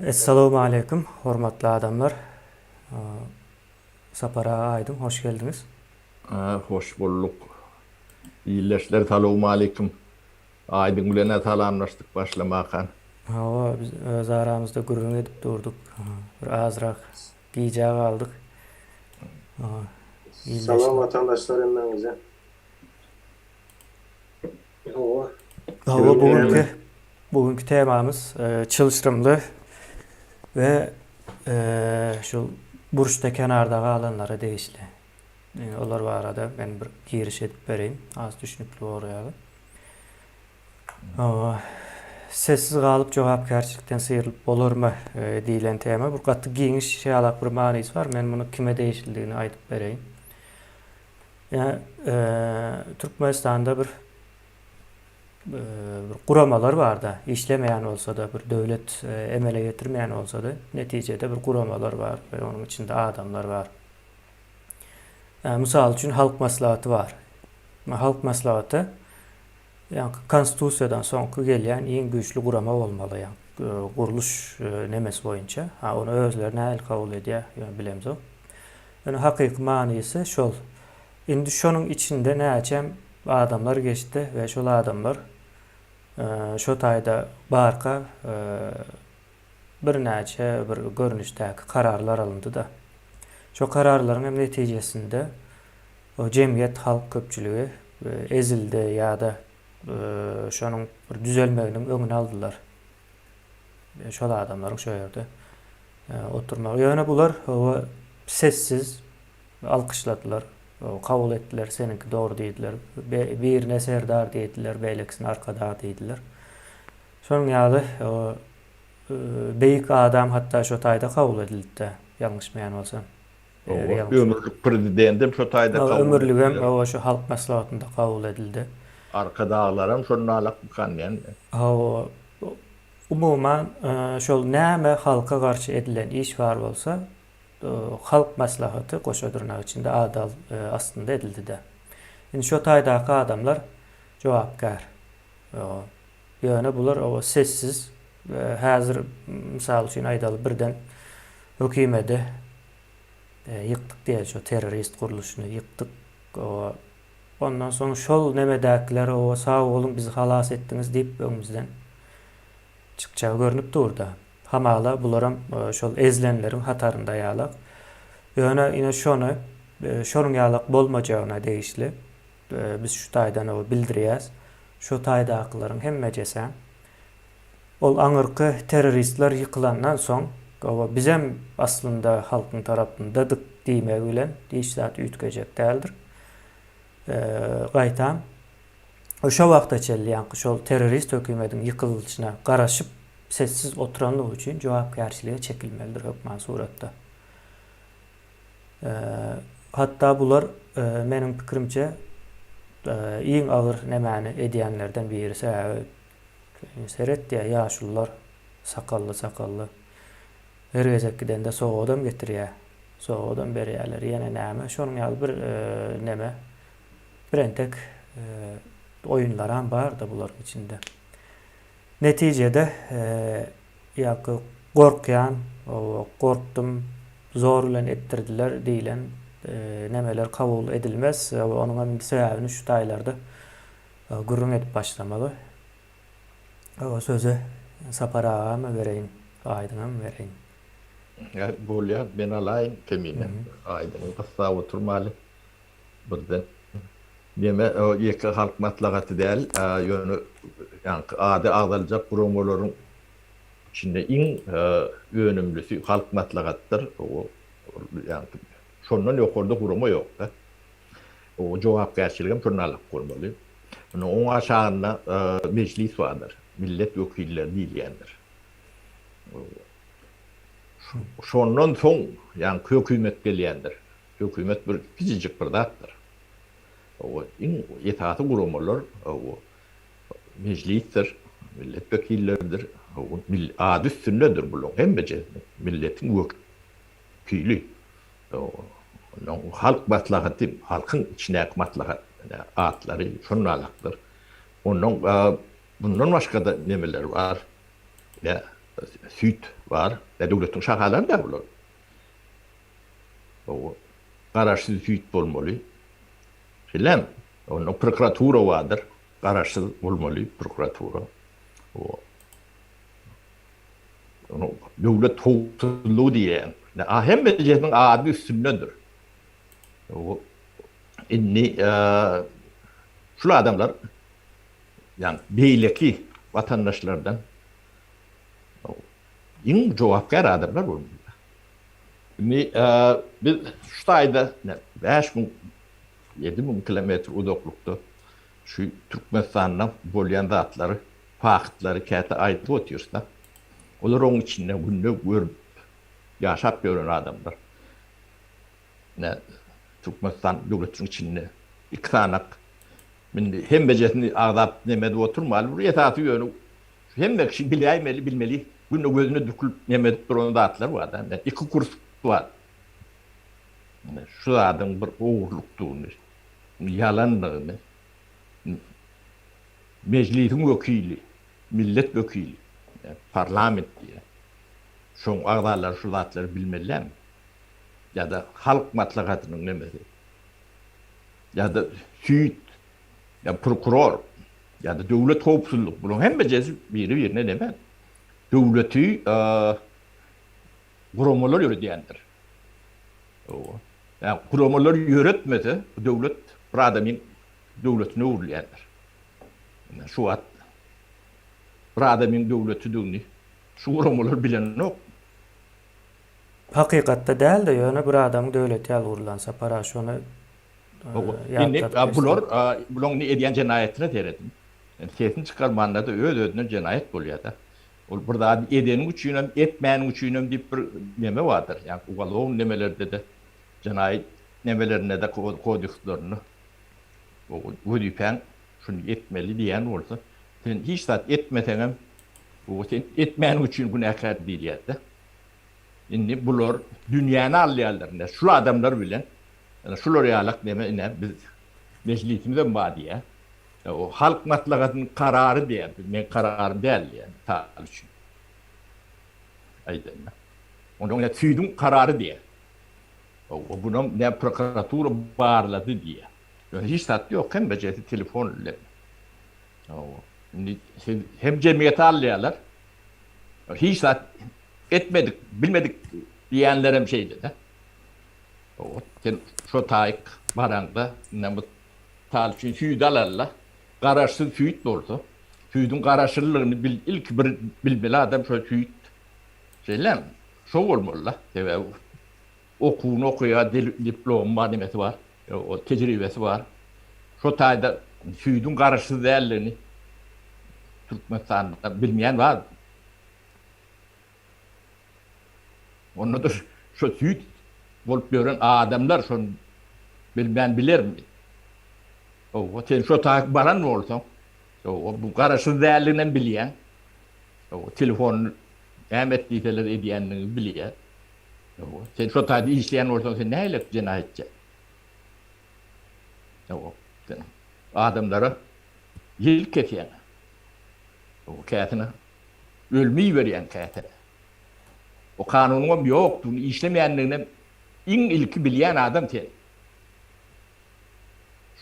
Essalawmaleýkum hormatly adamlar. Sapar aga Aýdyň hoş geldiňiz. Hoş bulduk. Ildeşler salowmaleýkum. Aýdyň bilen-ä salamlaşdyk başlamakan. Hawa biz öz aramyzda gürrüň edip durduk. Bir azrak gijä galdyk. Salam watandaşlar hemmäňize. Hawa. Hawa bu günki bu günki temamyz çylşyrymly we şu burçda kenarda galanlara degişli. Olar barada men bir giriş edip bereýin, az düşnükli bolar ýaly. Hawa. Sessiz galyp jogapkärçilikden syrylyp bolarmy diýlen tema bir gaty giňiş ýalak bir manysy bar. Men muny kime degişlidigini aýdyp bereýin. Ýa Türkmenistanda bir bir guramalar barda, işlemeýän bolsa-da, bir döwlet emele getirmeýän bolsa-da, netijede bir guramalar bar we onuň içinde adamlar bar. Mysal üçin Halk Maslahaty bar. Halk Maslahaty ýa konstitusiýadan soňky gelýän iň güýçli gurama bolmaly, ýa gurluş nemesi boýunça. Ha ony özleri nähili kabul edýär, ýöne bilemzok. Ýöne hakyky manysy şol. Indi şonuň içinde näçem adamlar geçdi we şol adamlar şo taýda barka birnäçe bir görnüşdäki kararlar alyndy-da. Şo kararlaryň hem netijesinde jemgyýet, halk köpçüligi ezildi ýa-da şonuň bir düzelmeginiň öňüni aldylar. Şol adamlaryň şo ýerde oturmagy. Ýöne bular sessiz alkyşladylar, kabul etdiler, seniňki dogry diýdiler. Birine serdar diýdiler, beýlekisine arkadag diýdiler. Şonuň ýaly beýik adam hatda şo taýda kabul edildi-de, ýalňyşmaýan bolsam. Ömürlik prezident hem şo taýda kabul edildi. Ömürligem hawa şu Halk Maslahatynda kabul edildi. Arkadaglaram şonda alakmykan diýen. Hawa. Umuman şol näme halka garşy edilen iş bar bolsa Halk Maslahaty goşa dyrnak içinde ady astynda edildi-de. Indi şo taýdaky adamlar jogapkär. Ýöne bular oba sessiz häzir mysal üçin aýdaly birden hökimedi ýykdyk diýeli şo terrorist gurluşyny ýykdyk oba ondan soň şol nemedäkiler oba sag boluň bizi halas etdiňiz diýip öňümizden çykjagy görnüp durda. Hamala bularam şol ezilenleriň hatarynda ýalak. Ýöne ine şony şonuň ýalak bolmajagyna degişli biz şu taýdan oba bildirýäs. Şo taýdakylaryň hemmejesem ol aňyrky terroristler ýykylandan soň oba bizem aslynda halkyň tarapyndadyk diýmegi bilen hiç zat üýtgejek däldir. Gaýtam şo wagta çenli ýaňky şol terrorist hökümediň ýykylyşyna garaşyp sessiz oturanlygy üçin jogapkärçilige çekilmelidir hökman suratda. Hatda bular meniň pikirimçe iň agyr nemäni edýänlerden biri sebäbi seret diýýär ýaşulular sakally sakally her gezek gidende sogadam getirýär sogadam berýärler ýene näme şonuň ýaly bir neme bir entek oýunlaram barda bularyň içinde. Netijede ýa-da gorkýan, gorkdum, zor bilen etdirdiler diýlen nemeler kabul edilmez. Onuň hem sebäbini şu taýlarda gürrüň edip başlamaly. O sözi Sapar agama bereýin, Aýdyňam bereýin. Bolýar, men alaýyn kemine. Aýdyňy gyssap oturmaly. Birden neme ýeke halk maslahaty däl, ýöne ýaňky ady agzaljak guramalaryň içinde iň önümlisi halk maslahatdyr. Ýaňky şondan ýokarda gurama ýok-da. O jogapkärçiligem şonda alyp bolmaly. Indi oň aşagynda mejlis bardyr. Millet wekilleri diýilýändir. Şondan soň ýaňky hökümet gelýändir. Hökümet bir kiçijik bir zatdyr. O iň esasy guramalar o mejlisdir, millet wekilleridir. O ady üstündedir bularyň hemmejesiniň. Milletiň wekili. Ondan halk maslahaty, halkyň içindäki maslahat atlary şonalakdyr. Ondan bundan başga-da nemeler bar. Süýt bar. Döwletiň şahalary däl bular. Hawa. Garaşsyz süýt bolmaly. Şeýlemi? Onda prokuratura bardyr. Garaşsyz bolmaly prokuratura. Hawa. Ony döwlet howpsuzlygy diýýän. A hemmejesiniň ady üstündedir. Hawa. Indi şul adamlar ýagny beýleki watandaşlardan iň jogapkär adamlar bolmaly. Indi biz şu taýda 5000 7000 kilometr uzaklykda şu Türkmenistanda bolýan zatlary, faktlary käte aýdyp otyrys-da. Olar oň içinde günde görüp ýaşap ýören adamlar. Ine, Türkmenistan döwletiniň içinde iki sanak indi hemmejesini agzap neme edip oturmaly. Bir esasy ýöne hemme kişi biläýmeli, bilmeli. Günde gözüne dükülip neme edip duran zatlar bar-da. Ine, iki kurs bar. Ine, şu zadyň bir ogurlykdygyny, ýalandygyny Mejlisiň wekili, millet wekili, parlament diýýär. Şoň agzalary şu zatlary bilmeli dälmi? Ýa-da halk maslahatynyň nemesi, ýa-da süýt, ýa prokuror, ýa-da döwlet howpsuzlyk, bularyň hemmejesi biri-birine neme? Döwleti guramalar ýöredýändir. Hawa. Ýa guramalar ýöretmese, bu döwlet bir adamyň döwletine öwrülýändir. Ine, şu wagt bir adamyň döwletidigini şu guramalar bilenok. Hakykatda däl-de, ýöne bir adamyň döwleti ýaly gurlan Sapar aga şony Indi ýatladyp bular geçdim. bulaň indi edýän jenaýatyna serediň. Sesini çykarmanda-da öz-özünden jenaýat bolýar-da. Ol bir zady edeniň üçinem, etmäniň üçinem diýip bir neme bardyr. Ýagny ugalownyý nemelerde-de, jenaýat nemelerinde-de, kodekslerinde wezipäň şuny etmeli diýýän bolsa, sen hiç zat etmeseňem, sen etmäniň üçin günäkär diýilýär-de. Indi bular dünýäni alýarlar ine şul adamlar bilen ine şular ýalak neme ine biz mejlisimizem bar diýýär. O halk maslahatynyň karary diýýär. Biz meň kararym däl diýýär mysal üçin. Aýdanda. Ondan ine süýdüň karary diýýär. O bunam ne prokuratura barlady diýýär. Ýöne hiç zat ýok hemmejesi telefon bilen. Indi siz hem jemgyýeti alýarlar. Hiç zat Etmedik, bilmedik diýýänlerem şeýle-de. Hawa, sen şo taýyk baraňda, ine, mysal üçin, süýdi alanda, garaşsyz süýt bolsa, süýdüň garaşlylygyny bil, ilki bir bilmeli adam şo süýt. Şeýlemi? Şo bolmaly-da. Sebäbi okuwyny okaýar, diplomy bar, nemesi bar, o tejribesi bar. Şo taýda süýdüň garaşsyz däldigini Türkmenistanda bilmeýän barmy? Onda-da şo süýt bolup ýören adamlar şony bilmän bilermi? Hawa, sen şo taýyk baran bolsaň, hawa, bu garaşsyz däldiginem bilýäň. Hawa, telefon näme et diýseler edýändigiňi bilýär. Hawa, sen şo taýda işleýän bolsaň, sen nähili jenaýatçy? Hawa, sen adamlara ýel kesýäň. Hawa, käsine Ölümi iberýän käte. O kanunyňam ýokdugyny, işlemeýändiginem iň ilki bilýän adam sen.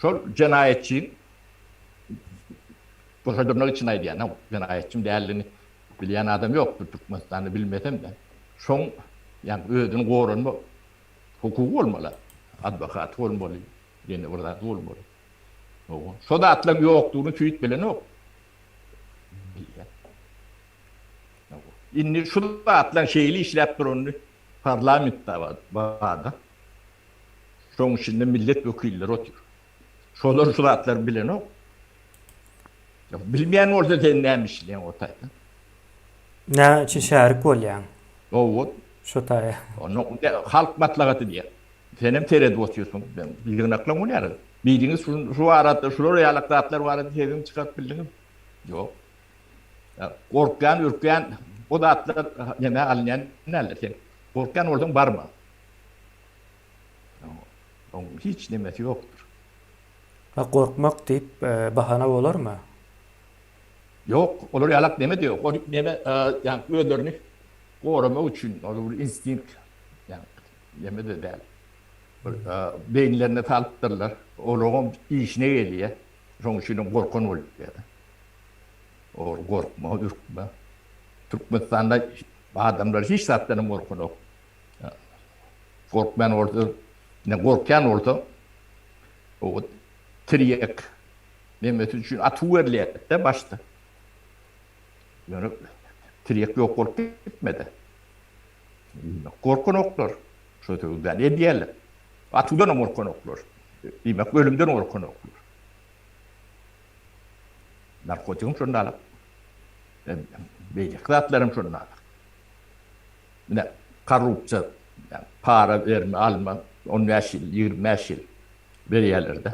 Şol jenaýatçyň, goşa dyrnak içinde aýdýan, jenaýatçyň däldigini bilýän adam ýokdur Türkmenistanda bilmesem-de, şoň ýagny özüni goranma hukugy bolmaly, adwokaty bolmaly, ýene bir zady bolmaly. Şo zatlaryň ýokdugyny tüýt bilenok. Indi şu zatlaryň şeýle işläp duranyny parlamentde barda. Şoň içinde millet wekilleri otyr. Şolar şu zatlary bilenok. Bilmeýän bolsa sen näme işleýäň o taýda? Näme üçin şärik bolýaň? Hawa. Şo taýa. Onda halk maslahaty diýýär. Senem seredip otyrsyň. Ýygnaklaň bolýar. Biriňiz şu barada, şular ýalak zatlar barada sesiňizi çykaryp bildiňizmi? Ýok. Gorkýan, ürkýän o zatlar nämä alynýan däldir. Sen gorkýan bolsaň barma. Oň hiç nemesi ýokdur. Ha gorkmak diýip bahana bolarmy? Ýok, olar ýalak neme-de ýok. Ol neme, ýaňky özlerini goramak üçin, ol bir instinkt, ýaňky neme-de däl. Bir beýnilerine salypdyrlar. Olaryňam işine gelýär. Şonuň üçinem gorkan bolýar. Ol gorkma, ürkme. Türkmenistanda adamlar hiç zatdan hem gorkanok. Gorkmaýan bolsa, ne gorkýan bolsa, o tirýek nemesi üçin atuw berilýär-de başda. Ýöne tirýek ýok bolup gitmedi. Gorkanoklar. Şo söwdany edýärler. Atuwdan hem gorkanoklar. Diýmek, ölümden gorkanoklar. Narkotigem şonda alak. Beýleki zatlar hem şonda alak. Mine, korrupsiýa, para berme, alma, 15 ýyl, 25 ýyl berýärler-de.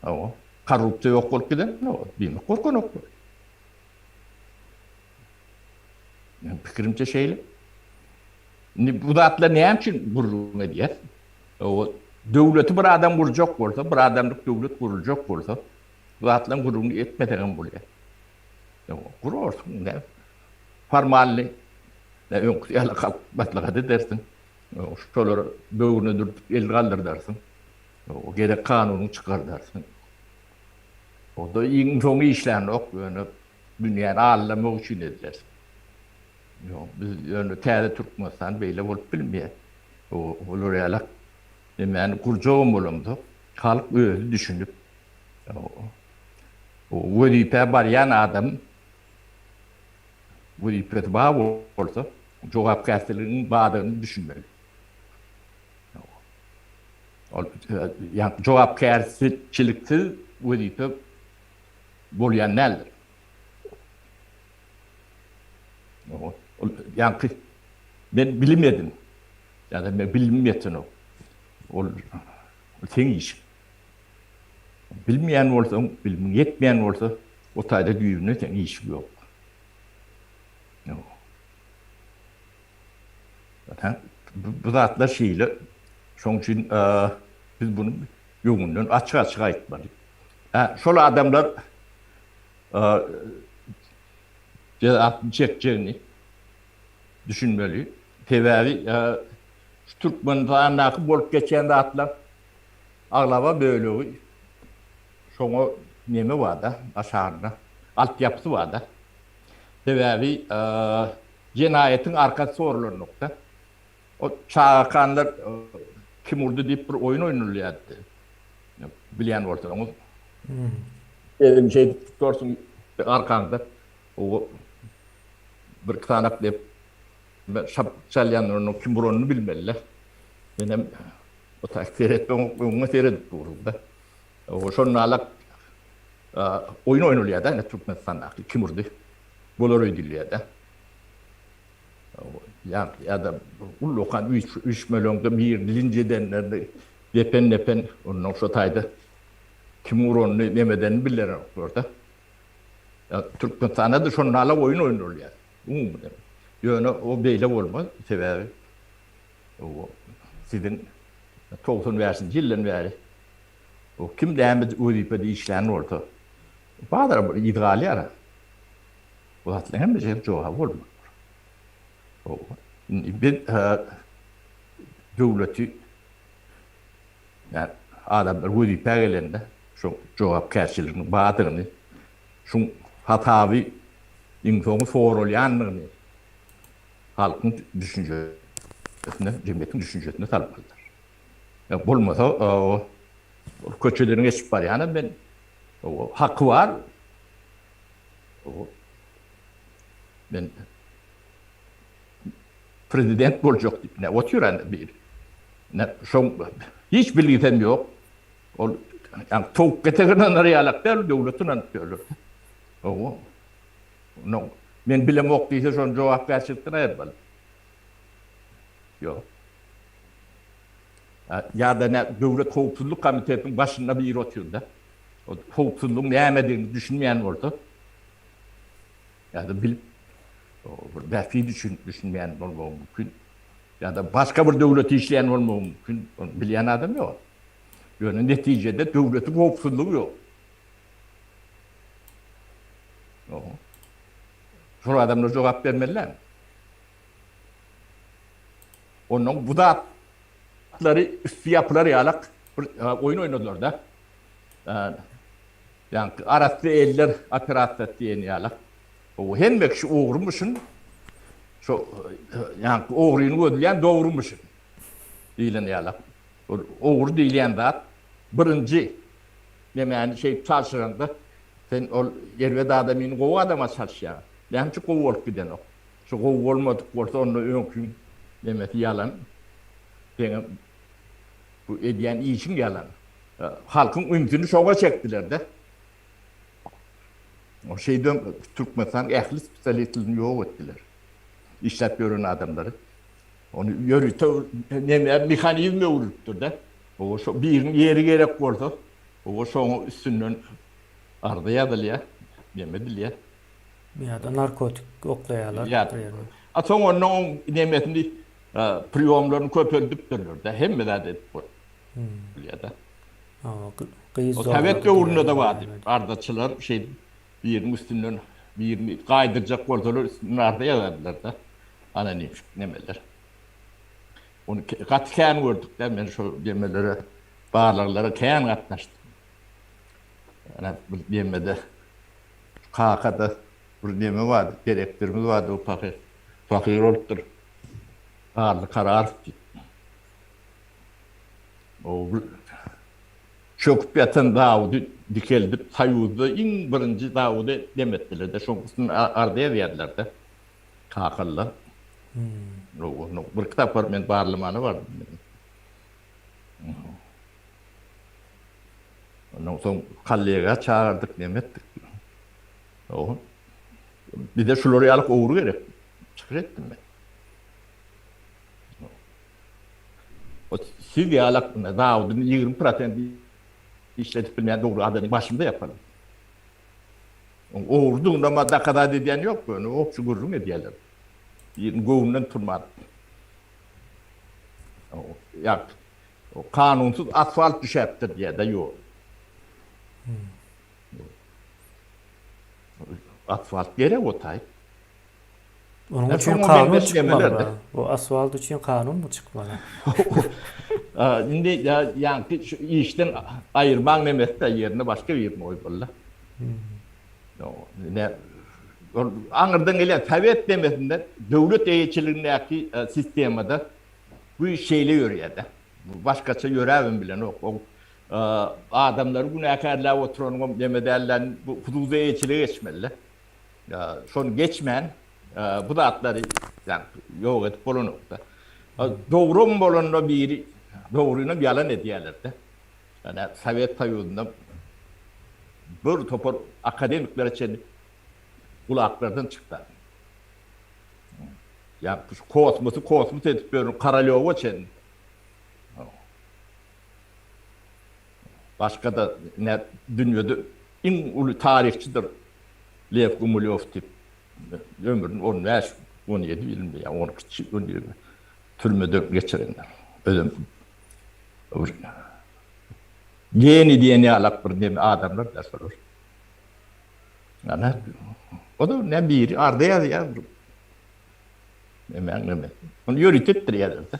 Hawa, korrupsiýa ýok bolup giden, diýmek gorkanoklar. Meniň pikirimçe şeýle. Indi bu zatlar näme üçin gürrüň edýäs? O döwleti bir adam gurjak bolsa, bir adamlyk döwlet guruljak bolsa, bu zatlaryň gürrüňini etmeseň hem bolýar. Gurarsyň, näme? Formalny, öňküsi ýaly halk maslahat edersiň. Şolara böwrüne dürtüp el galdyrdarsyň. Gerek kanunyňy çykardarsyň. O-da iň soňy işlänok, ýöne dünýäni aldamak üçin ediler. Ýok, biz ýöne täze Türkmenistan beýle bolup bilmeýär. Olar ýaly nemäni gurjagam bolamzok, halk özi düşünip, wezipä barýan adam wezipesi bar bolsa, jogapkärçiligiň bardygyny düşünmeli. Ol ýa jogapkärçiliksiz wezipe bolýan däldir. Ol ýaňky men bilmedim. Ýa-da men bilimim ýetenok. Ol seň işiň. Bilmeýän bolsaň, bilimiň ýetmeýän bolsa, o taýda düýbünden seň işiň ýok. Bu zatlar şeýle. Şoň üçin biz muny öňünden açyk-açyk aýtmaly. Şol adamlar jezasyny çekjegini düşünmeli. Sebäbi şu Türkmenistandaky bolup geçýän zatlar aglaba bölegi şoňa neme barda, aşagynda altyapysy barda. Sebäbi jenaýatyň arkasy sorulanokda. O çagakanlar kim urdy diýip bir oýun oýnulýardy. Bilýän bolsaňyz. Eliňi şeýdip tutarsyň arkaňda. O bir sanak diýip şap çalýanlar onuň kim uranyny bilmeli-le. Menem o taýy seretmeň öňüňe seredip durun-da. O şonda oýun oýnulýar-da ine Türkmenistandaky kim urdy bolar öýdülýär-de. Ýa-da ullakan üýşmeleňde birini linç edenlerini depen-depen, ondan şo taýda kim uranyny, neme edenini bilenoklar-da. Türkmenistanda-da şonda-la oýun oýnalýar. Umuman. Ýöne o beýle bolmaz, sebäbi o siziň 95-nji ýyldan bäri o kim näme wezipede işlän bolsa, bazara bir yz galýar. Bu zatlaryň hemmesi hem jogaby bolmalydyr. Indi biz döwleti ýa adamlar wezipä gelende şo jogapkärçiliginiň bardygyny, şuň hasaby iň soňy soralýandygyny halkyň düşünjesine, jemgyýetiň düşünjesine salmalydyr. Bolmasa ol köçeden geçip barýanam men haky bar, Men prezident boljak diýip ne otyr indi biri. Ne şoň hiç bilgisem ýok. Ol ýa towuk getegine ynanar ýalak däl, döwlete ynanyp ýörler. Owo. No, men bilemok diýse şony jogapkärçilikden aýyrmaly. Ýok. Ýa-da ne döwlet howpsuzlyk komitetiniň başynda biri otyr-da. O howpsuzlygyň nämedigini düşünmeýän bolsa, ýa-da bilip bir bähbit üçin düşünmeýän bolmagy mümkin. Ýa-da başga bir döwlete işleýän bolmagy mümkin. Ony bilýän adam ýok. Ýöne netijede döwletiň howpsuzlygy ýok. Şol adamlar jogap bermeliler. Ondan bu zatlary üsti ýapylar ýalak bir oýun oýnadylar-da. Ýaňky arassa eller operasiýasy diýen ýalak. O hemme kişi ogrumyşyn. Şo ýaňky ogryny gözleýän dogrumyşyn diýlen ýalak. Ol ogry diýilýän zat birinji nemäni şeýdip çalşyranda sen ol erbet adamyny gowy adama çalyşýaň. Näme üçin gowy bolup gidenok? Şu gowy bolmadyk bolsa onda öňkiň nemesi ýalan. Seňem bu edýän işiň ýalan. Halkyň ünsüni şoňa çekdiler-de. O şeýdibem Türkmenistanyň ähli spesialistlerini ýok etdiler. Işläp ýören adamlary. Ony ýörite neme mehanizm öwrülipdir-de. O şo biriniň ýeri gerek bolsa, o şoň üstünden arza ýazylýar, neme edilýär. Ýa-da narkotik oklaýarlar. A soň onda oň nemesini priýomlaryny köpeldipdirler-de, hemme zat edip bolýar-da. Gyz O sowet döwründe-de bardy. Arzaçylar şeýdip biriniň üstünden birini gaýdyrjak bolsalar üstünden arza ýazardylar-da. Anonim nemeler. Ony gaty kän gördük-de, men şo nemelere, barlaglara kän gatnaşdym. Ýa bir nemede Kakada bir neme bardy, direktorymyz bardy, o pahyr, pahyr bolupdyr. Garly Kararow diýip. O bir çöküp ýatan zawody dikeldip, Soýuzda iň birinji zawody dem etdiler-de, şoň üstünden arza ýazýardylar-da. Kakalylar. Hmm. Bir kitap bar, men barlamana bardym. Ondan soň kollega çagyrdyk, neme etdik. O bize şular ýaly ogry gerek. Çykyş etdim men. O siz ýaly zawudyny 20% işledip bilmeýän dogry adamy başymda ýaparyn. Ogrudygyna ma dokazat edýän ýok, ýöne obşi gürrüň edýärler. Biriniň göwnünden turman. Ýa Kanunsyz asfalt düşäpdir diýýär-de ýol. Asfalt gerek o taý. Onuň üçin kanun çykmaly. Bu asfalt üçin kanunmy çykmaly? Indi ýaňky şu işden aýyrmaň nemesi-de ýerine başga birini goýmaly-da. Ne ol aňyrdan gelýän sowet nemesinde döwlet eýeçiligindäki sistemada Bu iş şeýle ýörýär-de. Bu başgaça ýöräbem bilenok. O adamlary günäkärläp oturanyňam neme däl-de, bu hususy eýeçilige geçmeli-de. Şony geçmän bu zatlary ýok edip bolanok-da. Dogrum bolanda biri dogrynam ýalan edýärler-de. Ýa Sowet Soýuzynda bir topar akademiklere çenli gulaklardan çykdy. Ýa şu kosmosy kosmos edip ýörün Korolýowa çenli. Başga-da ne dünýede iň uly taryhçydyr Lew Gumilýow diýip ömrüni 15, 17 ýylmy ýa 12 ýyl türmede geçirenler. Özem bir geniý diýen ýalak bir neme adamlar da şolar. Ana, o da ne biri arda ýazýar. Näme näme. Ony ýörite etdirýärler-de.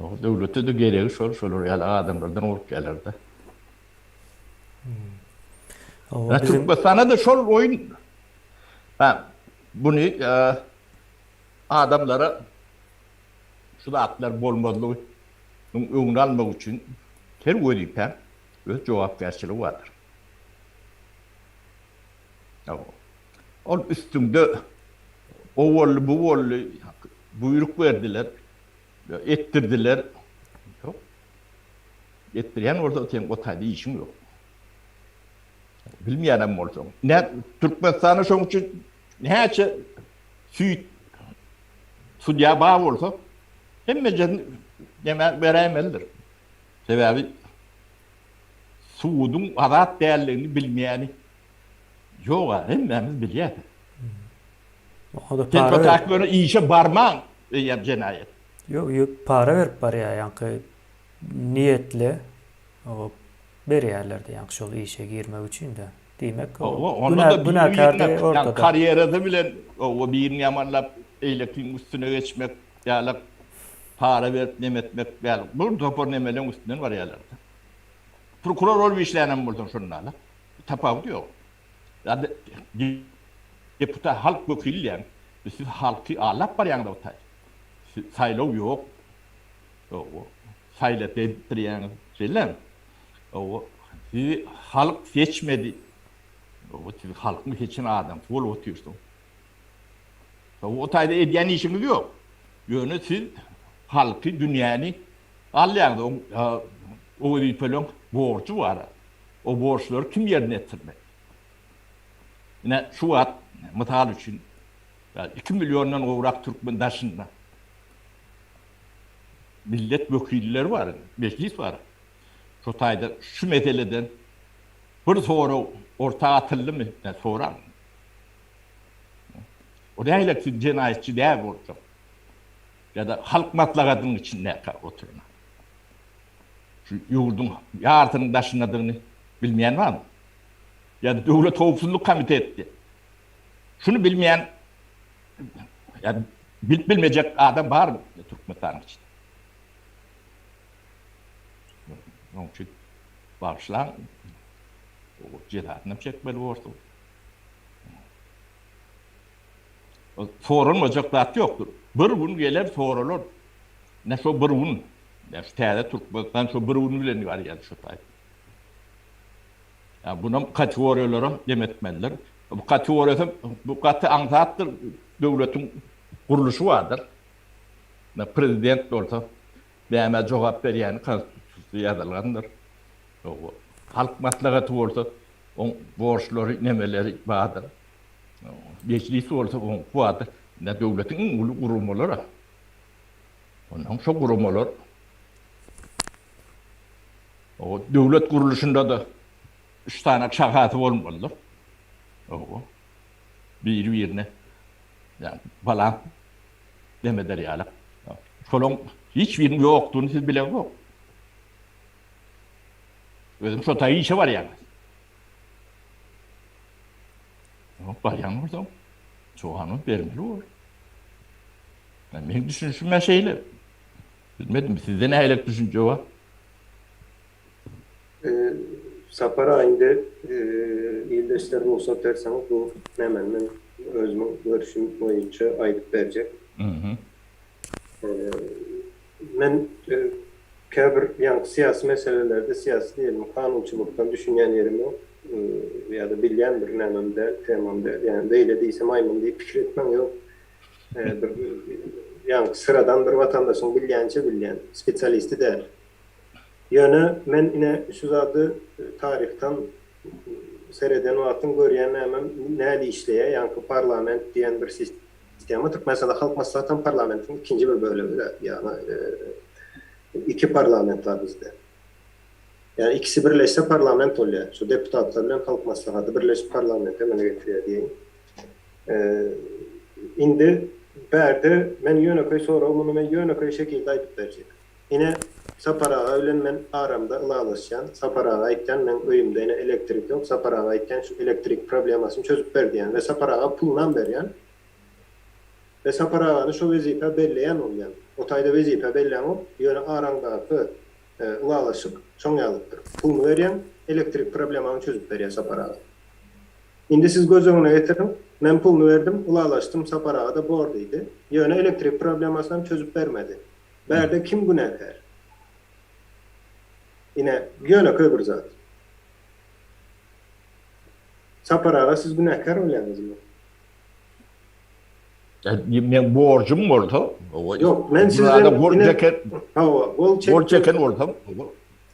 O döwlete de geregi şol, şolar ýaly adamlardan gorkýarlar-da. Hmm. Türkmenistanda da şol oýun ha, buny e, adamlara şu zatlar bolmazlygy öňüni almak üçin her wezipe öz jogapkärçiligi bardyr. Ol üstüňde o boldy, bu boldy, buýruk berdiler, etdirdiler. Ýok. Etdirýän bolsa seň o taýda işiň ýok. Bilmeýänem bolsaň. Nä Türkmenistanda şoň üçin näçe süýt sudýa bar bolsa hemmejesini näme beräýmelidir. Sebäbi Suduň azat däldigini bilmeýäni ýog-a, hemmämiz bilýäs. Sen şo taýyp ýöne işe barmaň eýýäm jenaýat. Ýok, ýok, para berip barýar ýaňky niýetli berýärler-de ýaňky şol işe girmek üçin-de. Diýmek, Hawa, onda-da günäkär biri-birine, ortada. ýagny karýerasy bilen hawa birini ýamanlap beýlekiň üstüne geçmek ýaly para berip neme etmek ýaly bir topar nemeleň üstünden barýarlar-da. Prokuror bolup işlänem bolsaň şonda-la. Tapawudy ýok. Ýa-da deputat halk wekili diýýäň. Siz halky aldap barýaňyz o taý. Saýlaw ýok. Hawa. Saýlap edipdirýäňiz. Şeýlemi? Hawa. Sizi halk seçmedi. Hawa, siz halkyň seçen adamsy bolup otyrsyňyz. Hawa, o taýda edýän işiňiz ýok. Ýöne siz halky, dünýäni alýaňyz. Oň o wezipeleň borjy bar. O borçlary kim ýerine ýetirmeli? Ine, şu wagt, mysal üçin, iki milliondan gowrak türkmen daşynda millet wekilleri bar, mejlis bar. Şo taýda şu meseleden bir sorag orta atyldymy? Men soraň. O nähili siz jenaýatçy däl boljak? Ýa-da halk maslahatynyň içindäki oturan. Şu ýurduň ýarsynyň daşyndadygyny bilmeýän barmy? Ýa-da Döwlet howpsuzlyk komiteti. Şuny bilmeýän ýa bilip bilmejek adam barmy Türkmenistanyň içinde? Onuň üçin bagyşlaň, jezasyny hem çekmeli borsuň. Soralmajak zat ýokdur. Bir gün geler soralar. Ine şo bir gün, ýa şu täze Türkmenistan şo bir gün bilen barýar şu taý. Ýa bunam kategoriýalara dem etmelidir. Bu kategoriýasy bu gaty aňsatdyr. Döwletiň gurluşy bardyr. Ine prezident bolsa nämä jogap berýäni konstitusiýada ýazylgandyr. Halk maslahaty bolsa oň borçlary nemeleri bardyr. Mejlis bolsa oňky bardyr. Ine döwletiň iň uly guramalary. Ondan şo guramalar o döwlet gurluşynda-da üç sany şahasy bolmalydyr. Owo. Biri-birine ýa balans dem eder ýaly. Şolaň hiç biriniň ýokdugyny siz bileňzok. Özüm şo taý işe barýan. Barýan bolsaň, jogabyny bermeli bor. Meň düşünişim-ä şeýle. Bilmedim, sizde nähili düşünje bar? Sapar aga indi ildeşler rugsat berseňiz bu nämeni men özümiň görüşim boýunça aýdyp berjek. Men käbir ýaňky syýasy meselelerde syýasy diýelim kanunçylykdan düşünýän ýerim ýok ýa-da bilýän bir nämem däl, temam däl. Ýagny beýle diýsem aýmyn diýip pikir etmäň ýok. Bir ýaňky syradan bir watandaşyň bilýänçe bilýän, spesialisti däl. Ýöne men ine şu zady taryhdan sereden wagtym görýän nämem näli işleýär, ýaňky parlament diýen bir sistema Türkmenistanda Halk Maslahatam parlamentiň ikinji bir bölegi-de, ýagny iki parlament bar bizde. Ýagny ikisi birleşse parlament bolýar. Şu deputatlar bilen Halk Maslahaty birleşip parlamenti emele getirýär diýeýin. Indi bärde men ýönekeý sorag muny men ýönekeý şekilde aýdyp berjek. Ine, Sapar aga bilen men aramda ylalaşýan, Sapar aga aýtýan meň öýümde ine elektrik ýok, Sapar aga aýtýan şu elektrik problemasyny çözüp ber diýýän we Sapar aga pulunam berýän we Sapar agany şo wezipä belleýän bolýan. O taýda wezipä belläňok, ýöne araňdaky ylalaşyk şoň ýalykdyr. Puluny berýäň, elektrik problemaňy çözüp berýär Sapar aga. Indi siz göz öňüne getiriň, men puluny berdim, ylalaşdym, Sapar aga-da bor diýdi. Ýöne elektrik problemasynam çözüp bermedi. Bärde kim günäkär? Ine, ýönekeý bir zat. Sapar aga siz günäkär bolýaňyzmy? Meň borjum bolsa, Ýok, men sizden gol çeken, hawa, gol çekdim. Gol çeken bolsam,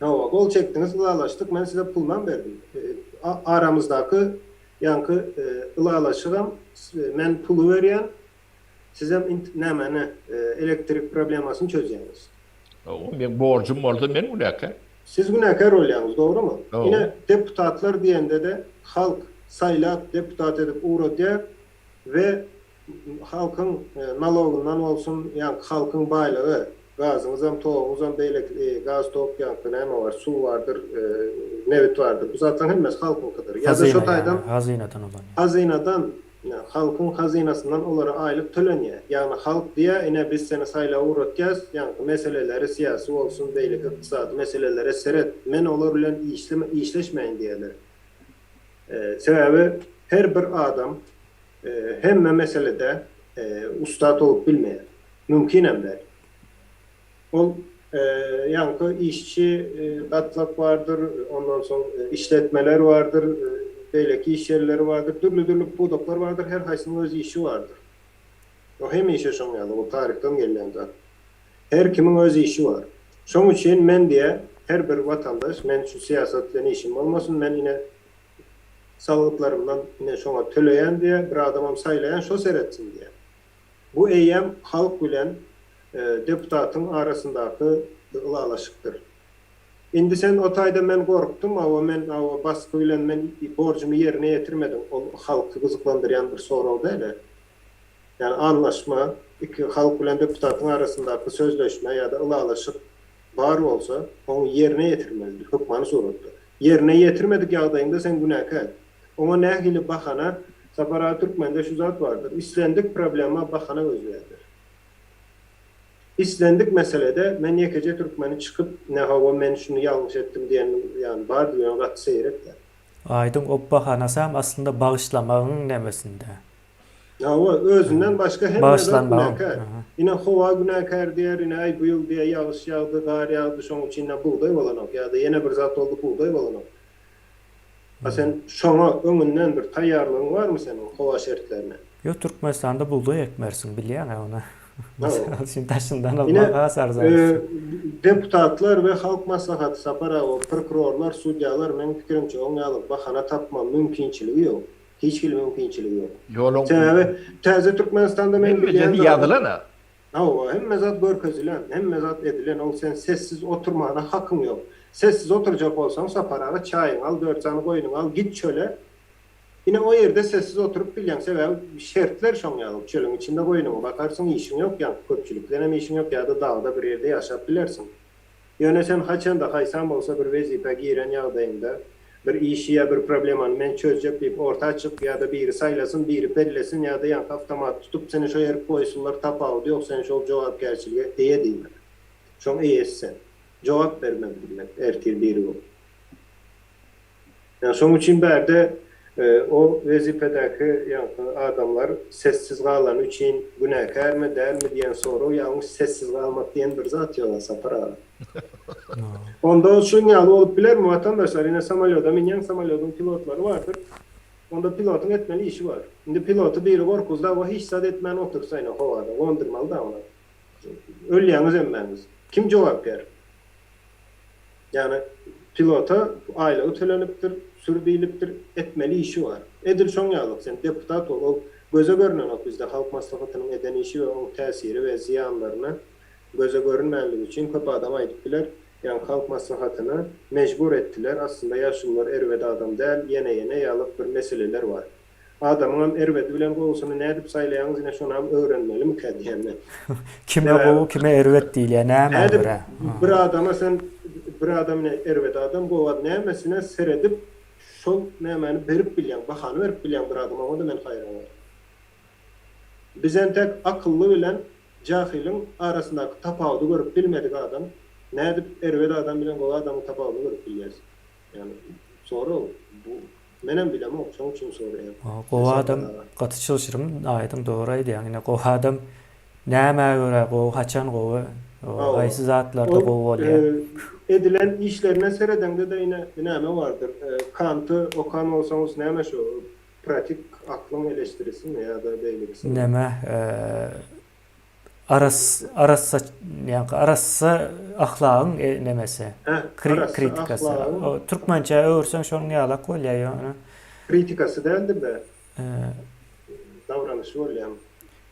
hawa, gol çekdiňiz, ylalaşdyk, men size pulunam berdim. Aramyzdaky ýaňky ylalaşygam men puly berýän, Sizem int nämeni elektrik problemasyny çözýäňiz. Hawa, meň borjum bolsa men günäkär. Siz günäkär bolýaňyz, dogrymy? Ine, deputatlar diýende-de halk saýlap deputat edip ugradýar we halkyň nalogyndan bolsun, ýa halkyň baýlygy. Gazyňyzam, toguňyzam, beýleki gaz, tok ýaňky näme bar, suw bardyr, nebit bardyr. Bu zatlaryň hemmesi halkyňkydyr. Ýa-da şo Hazyna taýdan ýagny, hazynadan ulanýar. Hazynadan, ine, halkyň hazynasyndan olara aýlyk tölenýär. Ýagny halk diýýär, ine, biz seni saýlawa ugratýas, ýaňky meseleleri syýasy bolsun, beýleki ykdysady meselelere seret, men olar bilen işleme, işleşmäýin diýýärler. Sebäbi her bir adam hemme meselede ussat bolup bilmeýär. Mümkinem däl. Ol ýaňky işçi gatlak bardyr, ondan soň işletmeler bardyr, beýleki iş ýerleri bardyr, dürli-dürli pudaklar bardyr, her haýsynyň öz işi bardyr. O hemişe şoň ýaly, o taryhdan gelýän zat. Her kimiň öz işi bar. Şoň üçin men diýä, her bir watandaş, men şu syýasat bilen işim bolmasyn, men ine salgytlarymdan ine şoňa töleýän diýä, bir adamam saýlaýan, şo seretsin diýä. Bu eýýäm halk bilen deputatyň arasyndaky ylalaşykdyr. Indi sen o taýda men gorkdum, hawa men hawa basgy bilen men borjumy ýerine ýetirmedim, ol halky gyzyklandyrýan bir sorag däl-ä. Ýagny anlaşma, iki halk bilen deputatyň arasyndaky sözleşme ýa-da ylalaşyk bar bolsa, ony ýerine ýetirmelidir hökmany suratda. Ýerine ýetirmedik ýagdaýyňda sen günäkär. Oňa nähili bahana, Sapar aga türkmende şu zat bardyr, islendik problema bahana gözleýärler. Islendik meselede men ýekeje türkmeni çykyp ne hawa men şuny ýalňyş etdim diýen ýany bardyr ýöne gaty seýrekdä. Aýdyň o bahanasam aslynda bagyşlamagyň nemesinde. Hawa, özünden başga hemme zat Bagyşlanmagyň. günäkär. Ine howa günäkär diýer, ine aý bu ýyl diýer ýagyş ýagdy, gar ýagdy şoň üçin ine bugdaý bolanok ýa-da ýene bir zat boldy bugdaý bolanok. A sen şoňa öňünden bir taýýarlygyň barmy seniň howa şertlerine? Ýok Türkmenistanda bugdaý ekmersiň bilýäňä ony. Hawa. Mysal üçin daşyndan Ine almak has arzan düşýär. deputatlar we halk maslahaty Sapar aga prokurorlar sudýalar meň pikirimçe oň ýaly bahana tapma mümkinçiligi ýok. Hiç hili mümkinçiligi ýok. Ýoluň Sebäbi täze Türkmenistanda meň bilýän hemmejesi zadym ýazylan-a. Hawa, hemme zat görkezilen, hemme zat edilen, ol sen sessiz oturmana hakyň ýok. Sessiz oturjak bolsaň Sapar aga çaýyňy al, dört sany goýnuňy al, git çöle. Ine o ýerde sessiz oturyp bilýäň, sebäbi şertler şoň ýaly, çölüň içinde goýnuňy bakarsyň, işiň ýok, ýaňky köpçülik bilenem işiň ýok ýa-da dagda bir ýerde ýaşap bilersiň. Ýöne sen haçanda haýsam bolsa bir wezipä giren ýagdaýyňda, bir işi ýa bir problemany men çözjek diýip orta çyk ýa-da biri saýlasyn, biri bellesin ýa-da ýaňky awtomat tutup seni şo ýerik goýsunlar tapawudy ýok sen şol jogapkärçilige eýe diýmek. Şoň eýesi sen. Jogap bermeli diýmek ertir birigün. Ýa şoň üçin bärde o wezipedäki ýaňky adamlar sessiz galany üçin günäkärmi, dälmi diýen sorag ýalňyş sessiz galmak diýen bir zat ýoga Sapar aga. Onda şuň ýaly bolup bilermi watandaşlar ine samolýoda münýäň samolýodyň pilotlary bardyr. Onda pilotyň etmeli işi bar. Indi piloty biri gorkuzda o hiç zat etmän otursa ine howada gondurmaly da ony. Ölýäňiz hemmäňiz. Kim jogapkär? Ýagny pilota aýlygy tölenipdir, sür diýlipdir, etmeli işi bar. Edil şoň ýalyk sen deputat bol, ol göze görnenok bizde Halk Maslahatynyň eden işi we oň täsiri we zyýanlaryna göze görünmänligi üçin köp adam aýdyp biler, ýagny Halk Maslahatyna mejbur etdiler, aslynda ýaşulular erbet adam däl, ýene ýene ýalyk bir meseleler bar. Adamyňam erbedi bilen gowusyny nädip saýlaýaňyz ine şonam öwrenmelimikä diýýän men. Kime gowy kime erbet diýilýär nämä Nädip görä? bir adama sen bir adam ine erbet adam gowy adam nämesine seredip şol nämäni berip bilýäň bahany berip bilýäň bir adama oňada men haýran galýan. Biz entek akylly bilen jahylyň arasyndaky tapawudy görüp bilmedik adam nädip erbet adam bilen gowy adamyň tapawudyny görüp bilýäs. Ýagny sorag bu menem bilemok şoň üçin soraýan. Gowy adam gaty çylşyrym aýdyň dogry aýdýaň ine gowy adam nämä görä gowy haçan gowy haýsy zatlarda gowy bolýar. Edilen işlerine seredeňde-de ine näme bardyr Kanty okan bolsaňyz näme şu pratik aklyň eleştirisimi ýa-da beýlekisimi. Näme Aras arassa ýaňky arassa ahlagyň nemesi. Hä, arassa Kritikasy. ahlagyň. O türkmençä öwürseň şonuň ýalak bolýar ýöne. Kritikasy däldir-de. Davranyşy bolýar.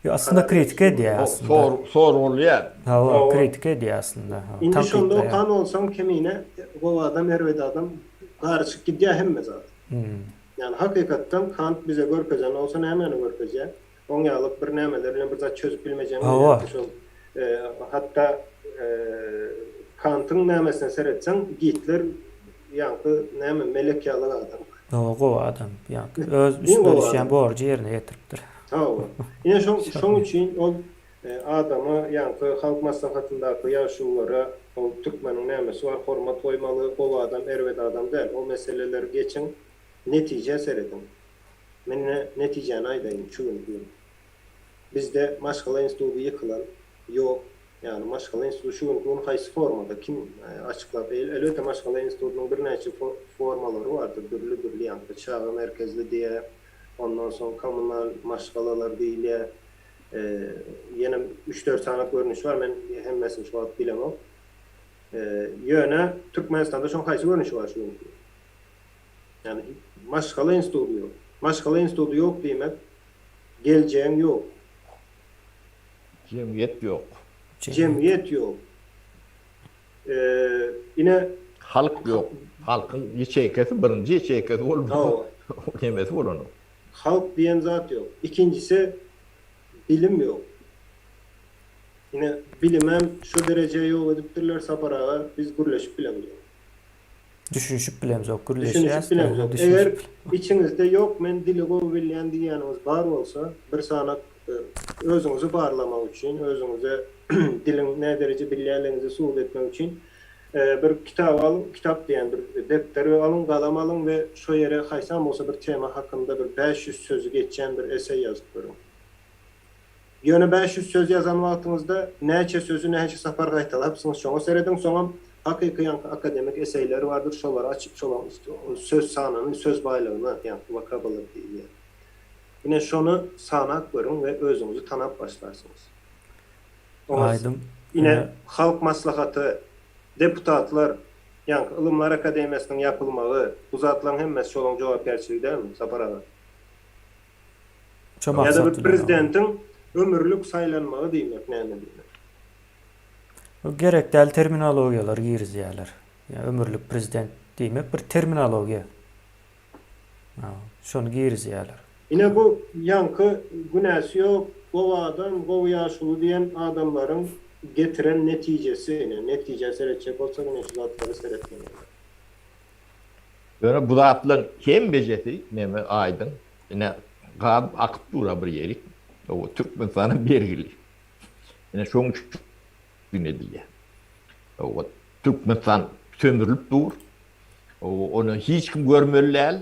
Ýok, aslynda kritika edýär aslynda. Sor sorgulýar. Hawa, kritika edýär aslynda. Indi şonda okan bolsaň kemine gowy adam erbet adam garyşyp gidýär hemme zat. Ýani hakykatdan Kant bize görkezen bolsa nämäni görkezýär? Oň ýaly bir nämeler bilen bir zat çözüp bilmejegini Hawa. bilýärdi şol. Hatda Kantyň nämesine seretseň, Gitler ýaňky näme melek ýaly adam. Hawa, gowy adam. Ýaňky öz üstüne düşýän borjy ýerine ýetiripdir. Hawa. Ine şoň şoň üçin ol adama ýaňky Halk Maslahatyndaky ýaşululara ol türkmeniň nämesi bar, hormat goýmaly, gowy adam erbet adam däl. O meseleleri geçiň, netijä serediň. Men ine netijäni aýdaýyn şu günki gün. Bizde maşgala institudy ýykylan, ýok. Ýagny maşgala institudy şu günki gün haýsy formada, kim açyklap, elbetde maşgala institudynyň birnäçe formalary bardyr, dürli-dürli, ýagny çaga merkezli diýýär, ondan soň kommunal maşgalalar diýilýär, ýene üç-dört sany görnüşi bar, men hemmesini şu wagt bilemok. Ýöne Türkmenistanda şoň haýsy görnüşi bar şu günki gün? Ýagny maşgala institudy ýok. Maşgala institudy ýok diýmek, Geljegiň ýok. Jemgyýet ýok. Jemgyýet ýok. Ine. Halk ýok. Halkyň ýeçeýkesi birinji ýeçeýkesi bolmasa nemesi bolanok. Halk diýen zat ýok. Ikinjisi bilim ýok. Ine bilimem şu derejä ýok edipdirler Sapar aga biz gürleşip bilemzok. Düşünişip bilemzok, gürleşýäs. Düşünişip bilemzok. Eger içiňizde ýok men dili gowy bilýän diýýäniňiz bar bolsa, bir sanak özüňizi barlamak üçin, özüňize diliň nädereje bilýänligiňizi subut etmek üçin bir kitap alyň, kitap diýýän bir depder alyň, galam alyň we şo ýere haýsam bolsa bir tema hakynda bir 500 sözi geçýän bir eseý ýazyp görüň. Ýöne 500 söz ýazan wagtyňyzda näçe sözi näçe sapar gaýtalapsyňyz şoňa serediň, soňam hakyky ýaňky akademik eseýler bardyr şolary açyp şolaň söz sanyny, söz baýlygyny ýaňky vocabulary diýilýär. Ine şony sanap görüň we özüňizi tanap başlarsyňyz. Oňa Aýdyň. ine Halk Maslahaty, deputatlar, ýaňky Ylymlar akademiýasynyň ýapylmagy bu zatlaryň hemmesi şolaň jogapkärçiligi dälmi Sapar aga? Şo Ýa-da maksat bir bilen. prezidentiň ömürlik saýlanmagy diýmek näme diýmek? Bu gerek däl terminologiýalary girizýärler. Ýa ömürlik prezident diýmek bir terminologiýa. Şony girizýärler. Ine bu ýaňky günäsi ýok, gowy adam, gowy ýaşuly diýen adamlaryň getiren netijesi ine, netijä seretjek bolsak ine şu zatlara seretmeli. Ýöne bu zatlaryň hemmejesi neme aýdyň, ine gaz akyp dur-a bir ýerik, o Türkmenistana bergili. Ine şoň üçin edilýär. O Türkmenistan sömürlip dur. Ony hiç kim görmeli däl.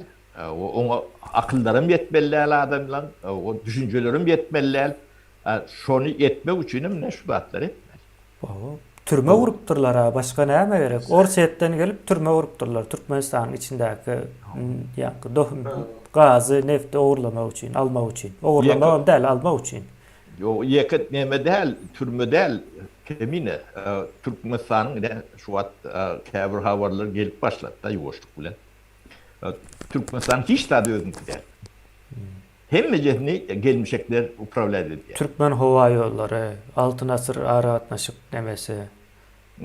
Oňa akyldaram ýetmeli däl adamlaň, o düşünjelerem ýetmeli däl. Şony etmek üçinem ine şu zatlary etmeli. Hawa. Türme gurupdyrlar-a, başga näme gerek? Orsýetden gelip türme gurupdyrlar Türkmenistanyň içindäki ýaňky gazy, nefti ogurlamak üçin, almak üçin. Ogurlamagam däl, almak üçin. Ýok, ýeke neme däl, türme däl, Kemine. Türkmenistanyň ine şu wagt käbir habarlar gelip başlady-da ýuwaşlyk bilen. Türkmenistanyň hiç zady özüniňki däl. Hemmejesini gelmişekler uprawlýat edýär. Türkmen howa ýollary, Altyn asyr aragatnaşyk nemesi.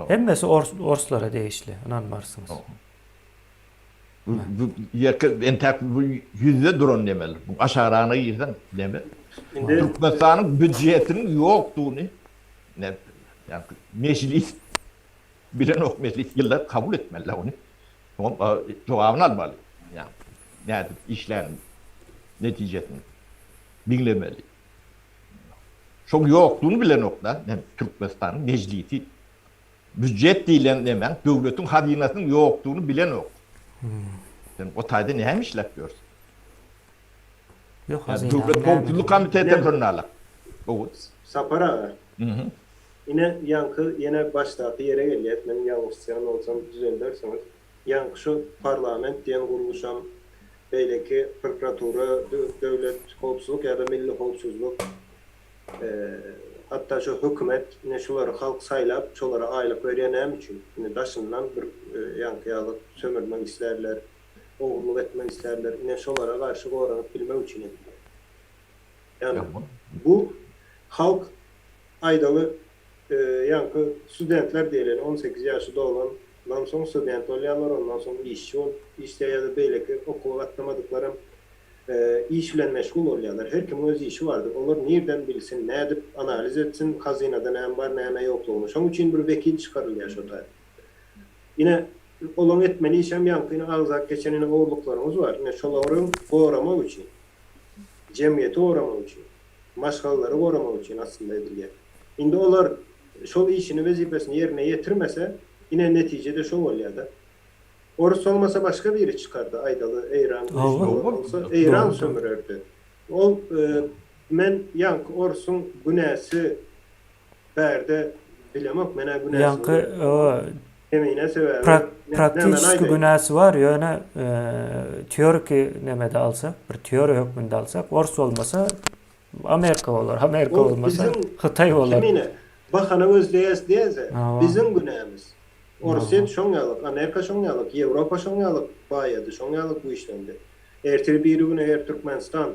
Hemmesi orslara degişli, ynanmarsyňyz. Bu ýeke entäk bu ýüzde duran nemeler. Bu aşagyragyna girseň neme? Türkmenistanyň býujetiniň ýokdugyny ne ýa-ni mejlis bilenok mejlis ýyllar kabul etmeliler ony. Soňam jogabyny almaly. Ýagny nädip işlän netijesini diňlemeli. Şoň ýokdugyny bilenok-da Türkmenistanyň mejlisi. Býujet diýlen nemäň döwletiň hazynasynyň ýokdugyny bilenok. Sen o taýda näme işläp ýörsüň? Ýok hazynanyň Döwlet howpsuzlyk komitetem şonda alak. Sapar aga. Ine ýaňky ýene başdaky ýere gelýäs, men ýalňyşýan bolsam düzeldersiňiz. Ýaňky şu parlament diýen gurluşam, beýleki prokuratura, döwlet howpsuzlyk ýa-da milli howpsuzlyk, hatda şu hökümet, ine şulary halk saýlap, şolara aýlyk berýär näme üçin? Ine daşyndan bir ýaňky ýaly sömürmek islärler, ogurlyk etmek islärler, ine şolara garşy goranyp bilmek üçin edilýär. Ýagny bu halk aýdaly ýaňky studentler diýeli 18 ýaşy dolandan soň student bolýarlar, ondan soň işçi bolup işleýär ýa-da beýleki okuwa gatnamadyklaram. iş bilen meşgul bolýarlar. Her kimiň öz işi bardyr. Olar nirden bilsin, nädip analiz etsin, hazynada näme bar, näme ýoklugyny. Şoň üçin bir wekil çykarylýar şo taýda. Ine, olaň etmeli işem ýaňky ine agzap geçen ine ogurlyklaryňyz bar. Ine şolary goramak üçin, jemgyýeti goramak üçin, maşgalalary goramak üçin aslynda edilýär. Indi olar şol işini, wezipesini ýerine ýetirmese, ine netije-de şo bolýar-da. Orus bolmasa başga biri çykardy aýdaly Eýran güýçli bolsa Eýran sömürerdi. Ol men ýaňky orsuň günäsi bärde bilemok menä günäsini Ýaňky kemine sebäbi praktiçeski günäsi bar ýöne teoriki nemede alsak bir teoriýa hökmünde alsak ors bolmasa Amerika bolar Amerika bolmasa Hytaý bolar. Kemine bahana gözleýäs diýäze biziň günämiz. Orsýet şoň ýalyk, Amerika şoň ýalyk, Ýewropa şoň ýalyk baýady, şoň ýalyk güýçlendi. Ertir birigün eger Türkmenistan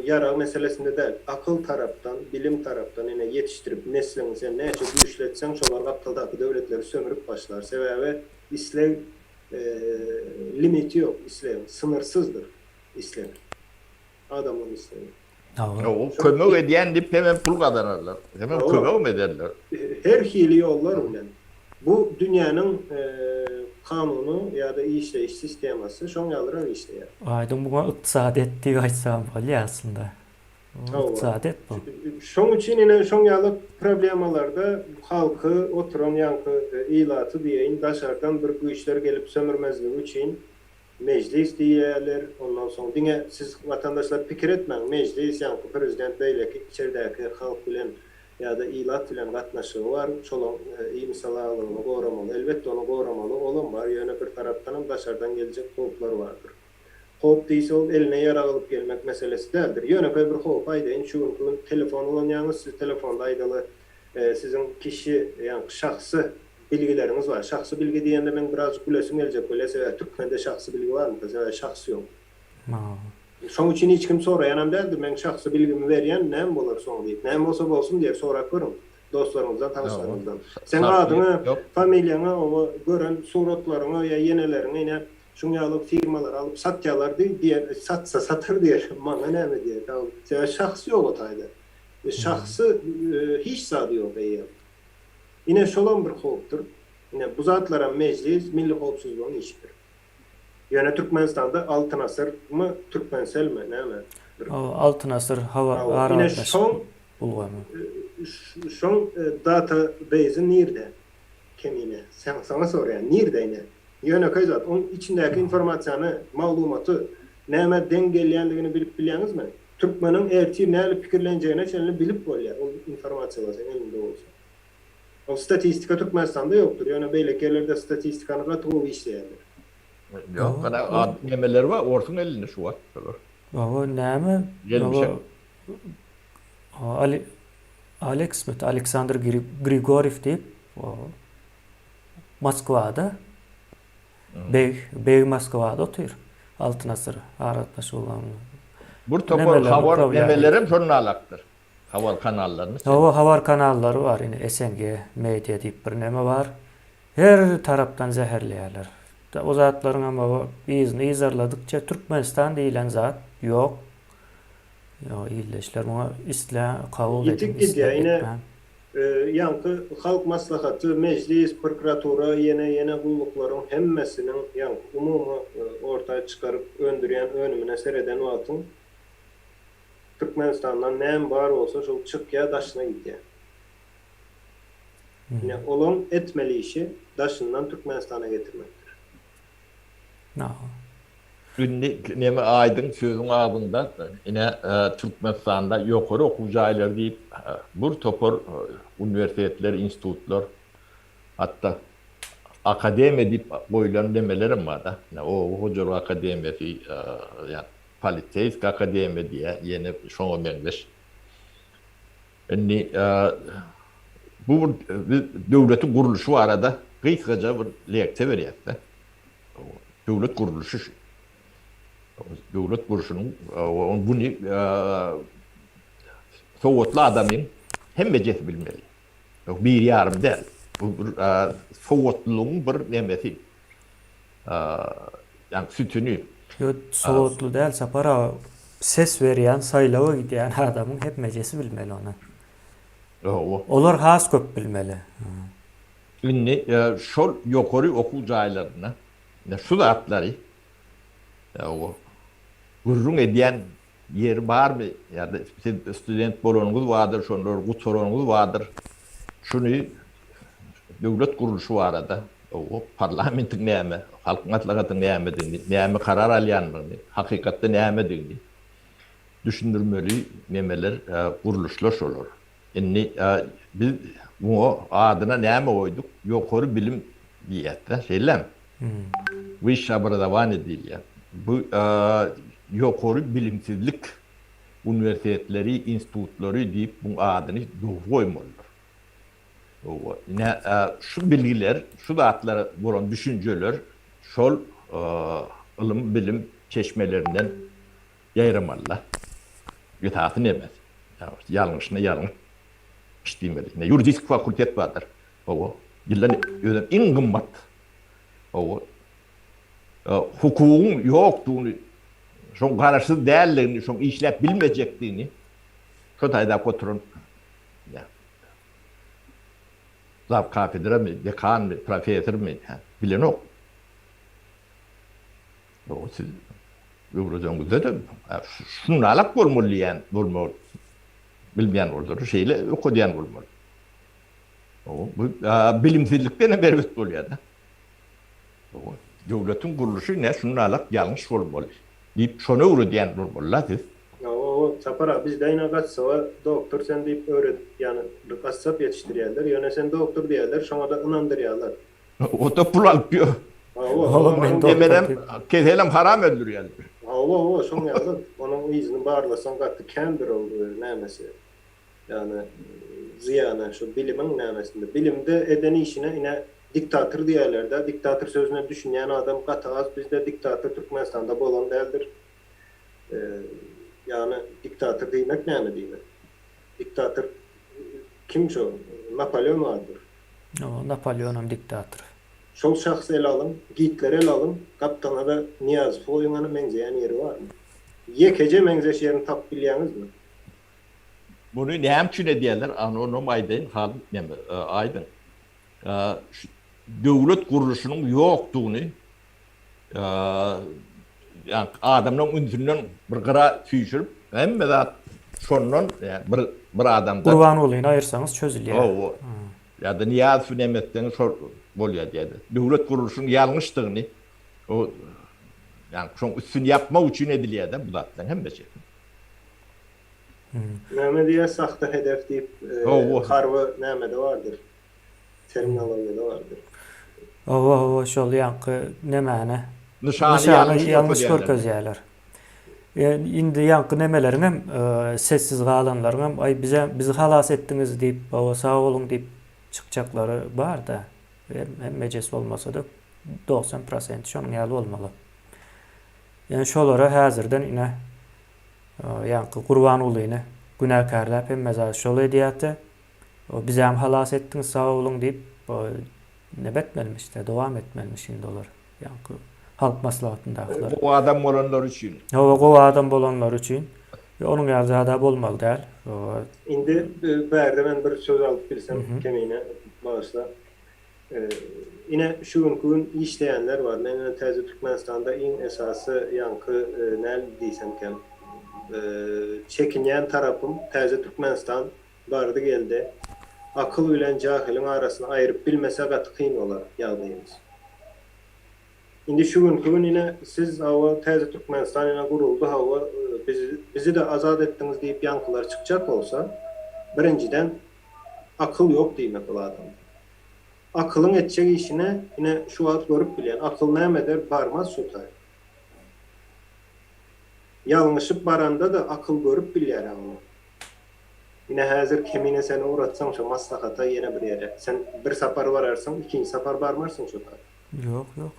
ýarag meselesinde däl, akyl tarapdan, bilim tarapdan ine ýetişdirip nesliňi sen näçe güýçli etseň şolar gapdaldaky döwletleri sömürip başlar. Sebäbi isleg limiti ýok islegiň, synyrsyzdyr isleg. Adamlaryň islegi. O kömek edýän diýip hemem pul gazanarlar. Hemem kömegem ederler. Her hili ýollar bilen. Bu dünýäniň kanuny ýa-da işleýiş sistemasy şoň ýalyrak işleýär. Aýdyň muňa ykdysadyýet diýip aýtsam bolýar aslynda. Ykdysadyýet bu. Şoň üçin ine şoň ýaly problemalarda halky oturan ýaňky ilaty diýeýin daşardan bir güýçler gelip sömürmezligi üçin Mejlis diýýärler, ondan soň diňe siz watandaşlar pikir etmäň, mejlis ýaňky prezident beýleki içerdäki halk bilen ýa-da ilat bilen gatnaşygy bar, şolaň imisalalygyny goramaly, elbetde ony goramaly olam bar, ýöne bir tarapdanam daşardan geljek howplar bardyr. Howp diýse ol eline ýarag alyp gelmek meselesi däldir. Ýönekeý bir howpy aýdaýyn, şu günki gün telefon ulanýaňyz, siz telefonda aýdaly Siziň kişi, ýagny şahsy bilgileriňiz bar. Şahsy bilgi diýende meň birazjyk gülesim geljek bolýar, sebäbi türkmende şahsy bilgi barmyka, sebäbi şahs ýok. Şoň üçin hiç kim soraýanam däldir, meň şahsy bilgimi berýän, näme bolar soň diýip. Näme bolsa bolsun diýer, sorap görüň dostlaryňyzdan, tanyşlaryňyzdan. Seň adyňy, familiýaňy, oba gören suratlaryňy ýa ýeneleriňi ine şuň ýaly firmalar alyp satýalar diýer, satsa satar diýer, maňa näme diýer. Sebäbi şahs ýok o taýda. Şahsy hiç zady ýok eýýäm. Ine şolam bir howpdur. Ine bu zatlaram mejlis, milli howpsuzlygyň işidir. Ýöne Türkmenistanda Altyn asyrmy, Türkmenselmi näme bir. Altyn asyr habar aragatnaşyk ulgamy. Şoň data beýzi nirde? Kemine. Saňa soraýan nirde ine? Ýönekeý zat. Oň içindäki informasiýany, maglumaty nämä deň gelýändigini bilip bilýäňizmi? Türkmeniň ertir näli pikirlenjegine çenli bilip bolýar, ol informasiýalar seň eliňde bolsa. Ol statistika Türkmenistanda ýokdur, ýöne beýleki ýerlerde statistikany gaty gowy işleýärler. Ýok, gana ad nemeler bar, orsuň elinde şu wagt şolar. Hawa, näme? Gelmişek. Ali Aleksmi, Aleksandr Grigorýew diýip, Moskwada Beg, beg Moskwada otyr. Altyn asyr aragatnaşyk ulgamynda. Bir topar habar nemelerem şondan alakdyr. Habar kanallaryny. Hawa, habar kanallary bar. Ine SNG media diýip bir neme bar. Her tarapdan zäherleýärler. O zatlaryň hem hawa yzyny yzarladykça Türkmenistan diýlen zat ýok. Ýok, ildeşler muňa isle kabul ediň, isle etmäň. Ýaňky Halk Maslahaty, Mejlis, prokuratura, ýene, ýene gulluklaryň hemmesiniň ýaňky umumy orta çykaryp öndürýän önümine sereden wagtyň Türkmenistandan näme bar bolsa şol çykýar daşyna gidýär. Ine olaň etmeli işi daşyndan Türkmenistana getirmekdir. Indi neme aýdyň sözüň agzyňda ine Türkmenistanda ýokary okuw jaýlary diýip bir topar uniwersitetler, institutlar hatda akademiýa diýip goýlan nemelerem barda. Ine oba hojalyk akademiýasy ýa poliseýski akademiýa diýýär ýene şoňa meňzeş. Indi bu bir biz döwletiň gurluşy barada gysgaja bir leksiýa berýäs-de. Döwlet gurluşy şu. Döwlet gurşunyň buny sowatly adamyň hemmejesi bilmeli. Ýok, bir ýarym däl. Bu bir sowatlylygyň bir nemesi. Ýagny sütüni. Ýok, sowatly däl Sapar aga. Ses berýän, saýlawa gidýän adamyň hemmejesi bilmeli ony. Hawa. Olar has köp bilmeli. Indi şol ýokary okuw jaýlarynda şu zatlary gürrüň edýän ýeri barmy ýa-da siz student bolanyňyz bardyr, şonlary gutaranyňyz bardyr. Şuny döwlet gurluşy barada, parlamentiň näme, Halk Maslahatynyň nämedigini, näme karar alýandygyny, hakykatda nämedigini düşündirmeli nemeler, gurluşlar şolar. Indi biz muňa adyna näme goýduk? Ýokary bilim diýýäs-dä, şeýlemi? Wyşşe obrazowaniýe diýilýär. Bu ýokary bilimsizlik uniwersitetleri, institutlary diýip muň adyny dogry goýmalydyr. Hawa, ine şu bilgiler, şu zatlara bolan düşünjeler şol ylym-bilim çeşmelerinden ýaýramaly-da. Esasy nemesi, ýalňyşyna ýalňyş diýmeli. Ine ýuridik fakultet bardyr. Hawa, ýyldan özem iň gymmat. Hawa, hukugyň ýokdugyny, şoň garaşsyz däldigini, şoň işläp bilmejekdigini şo taýdap oturan zaw kafedramy, dekanmy, professormy, bilenok. Hawa, siz öwredeňizde-de şunalak bolmaly diýýän bolmaly, bilmeýän bolsalar şeýle okadýan bolmaly. Hawa, bu bilimsizlikden hem erbet bolýar-da. Hawa, döwletiň gurluşy ine şunalak ýalňyş bolmaly diýip şony öwredýän bolmaly-da siz. Hawa, hawa, Sapar aga, bizde ine gassaba doktor sen diýip öwredip, ýagny gassap ýetişdirýärler, ýöne sen doktor diýýärler, şoňa-da ynandyrýarlar. O-da pul alyp ýör. Hawa, hawa. Men doktor Demerem diýip. keselem haram öldürýärler. Hawa, hawa, şoň ýaly. Onuň yzyny barlasaň gaty kändir ol nämesi. Ýagny zyýany şu bilimiň nämesinde. Bilimde eden işine ine diktator diýýärler-dä. Diktator sözüne düşünýän adam gaty az. Bizde diktator Türkmenistanda bolan däldir. Ýagny diktator diýmek näme diýmek? Diktator kim şo? Napoleon bardyr. Hawa, Napoleonam diktator. Şol şahsy ele alyň, Gitleri ele alyň, gapdalyna-da Nyýazowy goýuň hany meňzeýän ýeri barmy? Ýekeje meňzeş ýerini tapyp bilýäňizmi? Muny näme üçin edýärler, ana onam aýdaýyn, Halyt neme, Aýdyň. Şu döwlet gurluşynyň ýokdugyny ýa adamlaryň ünsünden bir gyra süýşürip, hemme zat şondan bir bir adamdan. Gurbangulyny aýyrsaňyz çözülýär. Hawa. Ýa-da Nyýazowy näme etseňiz şol bolýar diýýär. Döwlet gurluşynyň ýalňyşdygyny o ýa şoň üstüni ýapmak üçin edilýär-de bu zatlaryň hemmesi. Näme diýýär sahta hedef diýip harby nämede bardyr. Terminologiýada bardyr. Hawa hawa şol ýaňky nemäni Nyşany ýalňyş görkezýärler. Indi ýaňky nemeleriňem sessiz galanlaryňam aý bize bizi halas etdiňiz diýip hawa sag boluň diýip çykjaklary barda. Hemmejesi bolmasa-da 90 prosenti şonuň ýaly bolmaly. Ýöne şolara häzirden ine ýaňky Gurbangulyny günäkärläp hemme zady şol edýärdi. Bizäm halas etdiňiz sag boluň diýip neme etmelimişde dowam etmelimiş indi olar ýaňky halk maslahatyndakylar. Gowy adam bolanlary üçin. Hawa gowy adam bolanlary üçin. Onuň ýaly zada bolmaly däl. Indi bärde men bir söz alyp bilsem Kemine bagyşla. Ine şu günki gün işleýänler bar. Men ine täze Türkmenistanda iň esasy ýaňky näl diýsemkäm çekinýän tarapym täze Türkmenistan bardy geldi. Akyl bilen jahylyň arasyny aýryp bilmese gaty kyn bolar ýagdaýymyz. Indi şu günki gün ine siz hawa täze Türkmenistan ine guruldy hawa bizi bizi-de azat etdiňiz diýip ýaňkylar çykjak bolsa birinjiden akyl ýok diýmek ol adamda. Akylyň etjek işini ine şu wagt görüp bilýän. Akyl näme eder barmaz şu taý. Ýalňyşyp baranda-da akyl görüp bilýär-ä ony. Ine häzir Kemine seni ugratsaň şo maslahata ýene bir ýere. Sen bir sapar bararsyň, ikinji sapar barmarsyň şo taý. Ýok, ýok.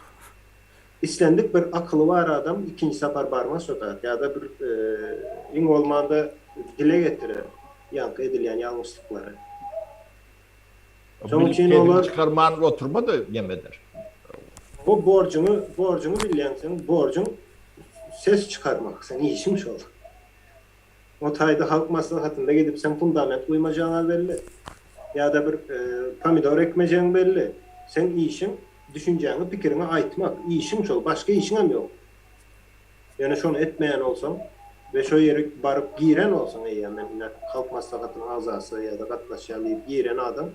Islendik bir akyly bar adam ikinji sapar barmaz şo taý. Ýa-da bir iň bolmanda dile getirer ýaňky edilýän ýalňyşlyklary. Şoň üçin olar. Çykarman oturma-da neme eder. Bu borjuňy, borjuňy bilýäň sen, borjuň. ses çykarmak, seň işiň şol. O taýda halk maslahatynda gidip sen fundament guýmajagyň-a belli. Ýa-da bir pomidor ekmejegiň belli. Seň işiň düşünjäňi, pikiriňi aýtmak. Işiň şol, başga işiňem ýok. Ýöne şony etmeýän bolsaň we şo ýerik baryp giren bolsaň eýýäm men ine halk maslahatynyň agzasy ýa-da gatnaşýan diýip giren adam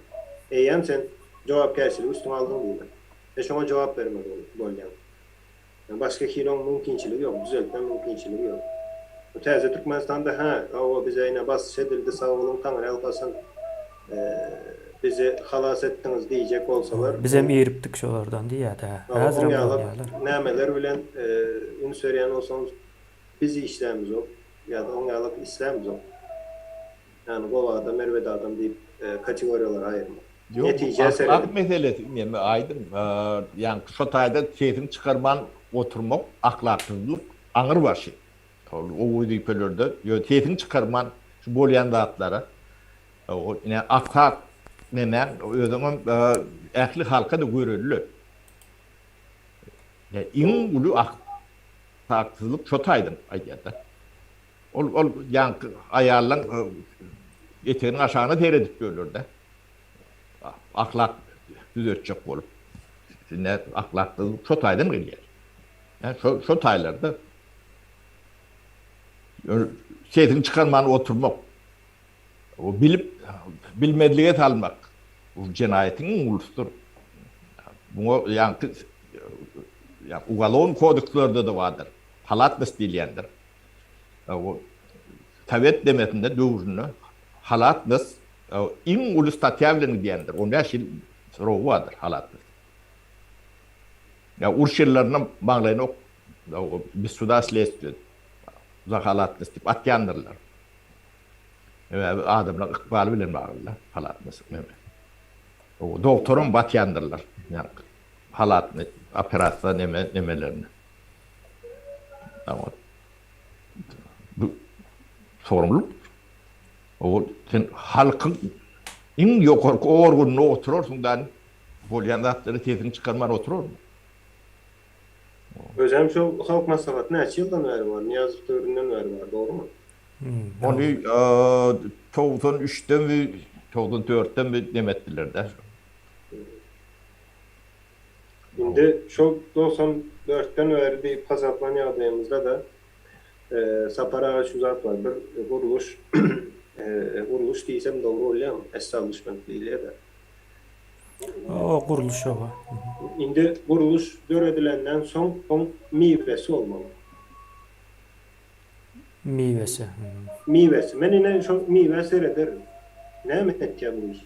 eýýäm sen jogapkärçiligi üstüňe aldyň diýmek. We şoňa jogap bermeli bolýaň. Ýa başga hili oň mümkinçiligi ýok, düzeltme mümkinçiligi ýok. Bu täze Türkmenistanda hä, hawa bize ine basyş edildi sag boluň Taňryýalkasyn bizi halas etdiňiz diýjek bolsalar. Bizem iripdik şolardan diýýärdi hä. Häzirem bolýarlar. Nämeler bilen üns berýän bolsaňyz biz işlämizok ýa-da oň ýalak islämizok. Ýagny gowy adam, erbet adam diýip kategoriýalara aýyrmak. Ýok, bu ahlak meselesi neme aýdyň. Ýaňky şo taýda sesiňi çykarman oturmak ahlaksyzlyk aňyr başy. Ol o wezipelerde ýöne sesiňi çykarman şu bolýan zatlara ine ahlak nemäň özüňem ähli halka-da görelde. Iň uly ahlaksyzlyk şo taýdan aýdýar-da. Ol ol ýaňky aýallaň eteginiň aşagyna seredip ýörler-de. Ahlak düzetjek bolup. Ine ahlaksyzlyk şo taýdan gelýär. Ýa şo şo taýlarda sesiňi çykarman oturmak, o bilip bilmezlige salmak bu jenaýatyň iň ulusydyr. Muňa ýaňky ýa ugalownyý kodekslerde-de bardyr. Halatnost diýilýändir. Sowet demesinde döwründe halatnost iň uly statýa bilen gidýändir. 15 ýyl srogy bardyr halatnost. Ýa uruş ýyllarynda maňlaýyna ok bez suda sledstwiýa za halatnost diýip atýandyrlar. Sebäbi adamlar ykbaly bilen bagly halatnost. Dogtoram batýandyrlar. Halatny operasiýa neme nemelerini. Bu sorumluluk. Ol sen halkyň iň ýokarky organynda oturarsyň da bolýan zatlary sesiňi çykarman oturarmy? Özem şu halk maslahaty näçe ýyldan bäri bar? Nyýazow döwründen bäri bar, dogrumy? Ony 93-demi, 94-demi neme etdiler-dä. Indi şol 94-den bäri diýip hasaplan ýagdaýymyzda-da, Sapar aga şu zat bar, bir gurluş, gurluş diýsem dogry bolýarmy? Establishment diýilýär-dä. O gurluş oba. Indi gurluş döredilenden soň oň miwesi bolmaly. Miwesi. Miwesi. Men ine şo miwä serederin. Näme etýär bu iş?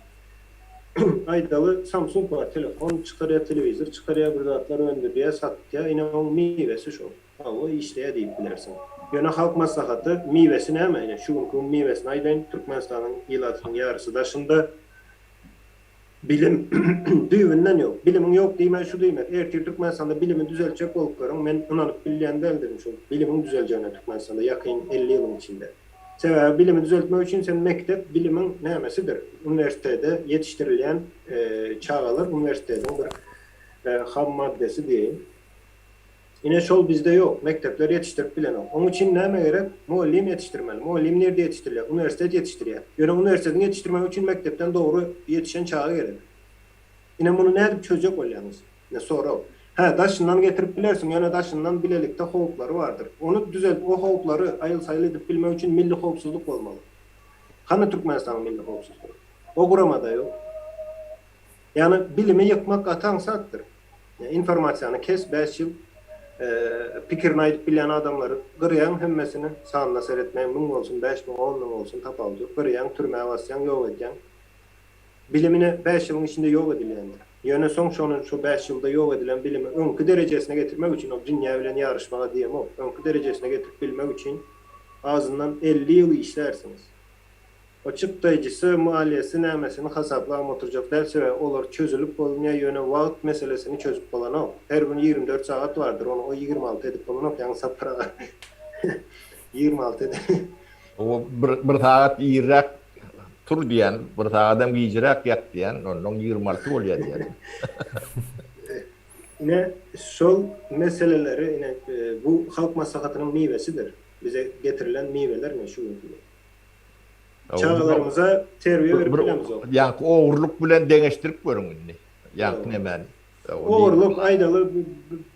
Aýdaly Samsung bar, telefon çykarýar, telewizor çykarýar, bir zatlar öndürýär, satýar. Ine oň miwesi şo. Hawa, işleýär diýip bilersiň. Ýöne Halk Maslahaty miwesi näme? Ine şu günki gün miwesini aýdaýyn, Türkmenistanyň ilatynyň ýarysy daşynda. Bilim düýbünden ýok. Bilimiň ýok diýmegi şu diýmek, ertir Türkmenistanda bilimi düzeltjek bolup görüň, men ynanyp bilýän däldirin şu bilimiň düzeljegine Türkmenistanda ýakyn 50 ýylyň içinde. Sebäbi bilimi düzeltmek üçin sen mekdep bilimiň nämesidir? Uniwersitede ýetişdirilýän çagalar uniwersitediň bir ham maddesi diýeýin. Ine şol bizde ýok. Mekdepler ýetişdirip bilenok. Oň üçin näme gerek? Mugallym ýetişdirmeli. Mugallym nirde ýetişdirilýär? Uniwersitet ýetişdirýär. Ýöne uniwersitetiň ýetişdirmegi üçin mekdepden dogry ýetişen çaga gerek. Ine muny nädip çözjek bolýaňyz? Ine sorag. Hä, daşyndan getirip bilersiň, ýöne daşyndan bilelikde howplary bardyr. Ony düzeltip o howplary aýyl-saýyl edip bilmek üçin milli howpsuzlyk bolmaly. Hany Türkmenistanyň milli howpsuzlygy? O guramada ýok. Ýagny bilimi ýykmak gaty aňsatdyr. Informasiýany kes 5 ýyl pikirini aýdyp bilýän adamlary gyrýaň hemmesini sanyna seretmän müň bolsun 5000 10 müň bolsun tapawudy ýok gyrýaň türmä basýaň ýok edýäň bilimine 5 ýylyň içinde ýok edilýändir ýöne soň şony şo 5 ýylda ýok edilen bilimi öňki derejesine getirmek üçin ol dünýä bilen ýaryşmaga diýemok öňki derejesine getirip bilmek üçin azyndan 50 ýyl işlärsiňiz. O çykdaýjysy, maliýesi nämesini hasaplabam oturjak däl, sebäbi olar çözülip bolunýar, ýöne wagt meselesini çözüp bolanok. Her gün 24 sagat bardyr, ony o 26 edip bolanok, ýaňy Sapar aga 26 eden. O bir, bir sagat irräk tur diýen, bir sagadam gijiräk ýat diýen, onnoň 26 bolýar diýen. Ine, şol meseleleri, ine, bu Halk Maslahatynyň miwesidir. Bize getirilen miweler ine şu günki gün. Çagalarymyza terbiýe berip bilemizok. Ýaňky ogurlyk bilen deňeşdirip görüň indi. Ýaňky nemäni. Ogurlyk, aýdaly,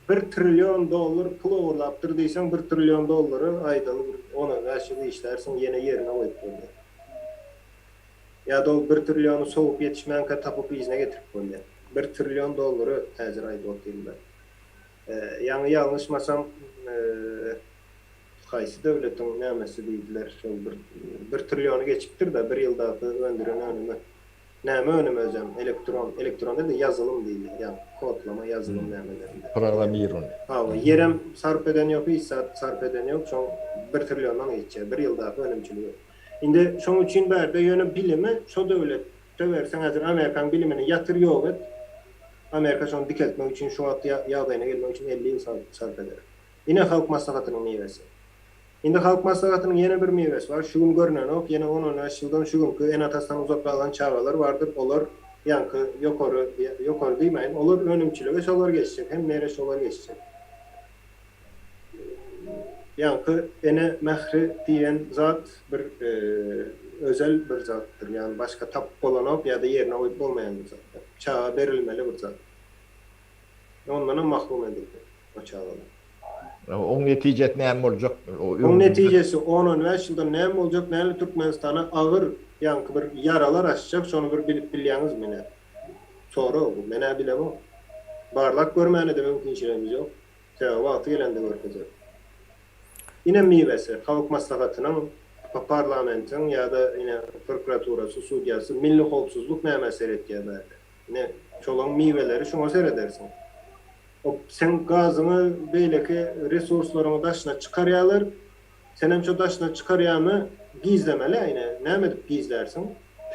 bir trillion dollar pul ogurlapdyr diýseň, bir trillion dollary, aýdaly, bir on-on bäş ýyl işlärsiň, ýene ýerine goýup bolýar. Ýa-da ol bir trilliony sowup ýetişmänkä tapyp yzyna getirip bolýar. Bir trillion dollary häzir aýdyp otyryn men. Ýaňy ýalňyşmasam, haýsy döwletiň nämesi diýdiler, şol bir bir trilliony geçipdir-de bir ýyldaky öndüren önümi. Näme önüm özem? Elektron, elektron däl-de ýazylym diýilýär, ýagny kodlama, ýazylym nämelerinde. Programmirowaniýe. Hawa, ýerem sarp eden ýok, hiç zat sarp eden ýok, şoň bir trilliondan geçýär bir ýyldaky önümçiligi. Indi şoň üçin bärde ýöne bilimi şo döwletde berseň häzir Amerikaň bilimini ýatyr ýok et, Amerika şony dikeltmek üçin şu wagtky ýagdaýyna gelmek üçin 50 ýyl sarp eder. Ine Halk Maslahatynyň miwesi. Indi Halk Maslahatynyň ýene bir miwesi bar, şu gün görnenok, ýene on-on bäş ýyldan şu günki ene-atasyndan uzak galan çagalar bardyr, olar ýaňky ýokary, ýokary diýmäýin, olar önümçilige şolar geçjek, hemme ýere şolar geçjek. Ýaňky ene mähri diýen zat bir özel bir zatdyr, ýagny başga tapyp bolanok ýa-da ýerine goýup bolmaýan bir zatdyr. Çaga berilmeli bir zat. Ondanam mahrum edildi o çagalar. Oň netijesi näme boljak? Oň netijesi on-on bäş ýyldan näme boljak, näli Türkmenistana agyr ýaňky bir ýaralar açjak, şony bir bilip bilýäňizmi ine? Sorag bu. Men-ä bilemok. Barlap görmäne-de mümkinçiligimiz ýok. Sebäbi wagty gelende görkezer. Ine miwesi, Halk Maslahatynyň, parlamentiň ýa-da ine prokuraturasy, sudýasy, milli howpsuzlyk nämä seretýär bärde? Ine, şolaň miweleri şoňa seredersiň. O seň gazyňy, beýleki resurslaryňy daşyna çykarýarlar. Senem şo daşyna çykarýany gizlemeli-ä ine. Näme edip gizlärsiň?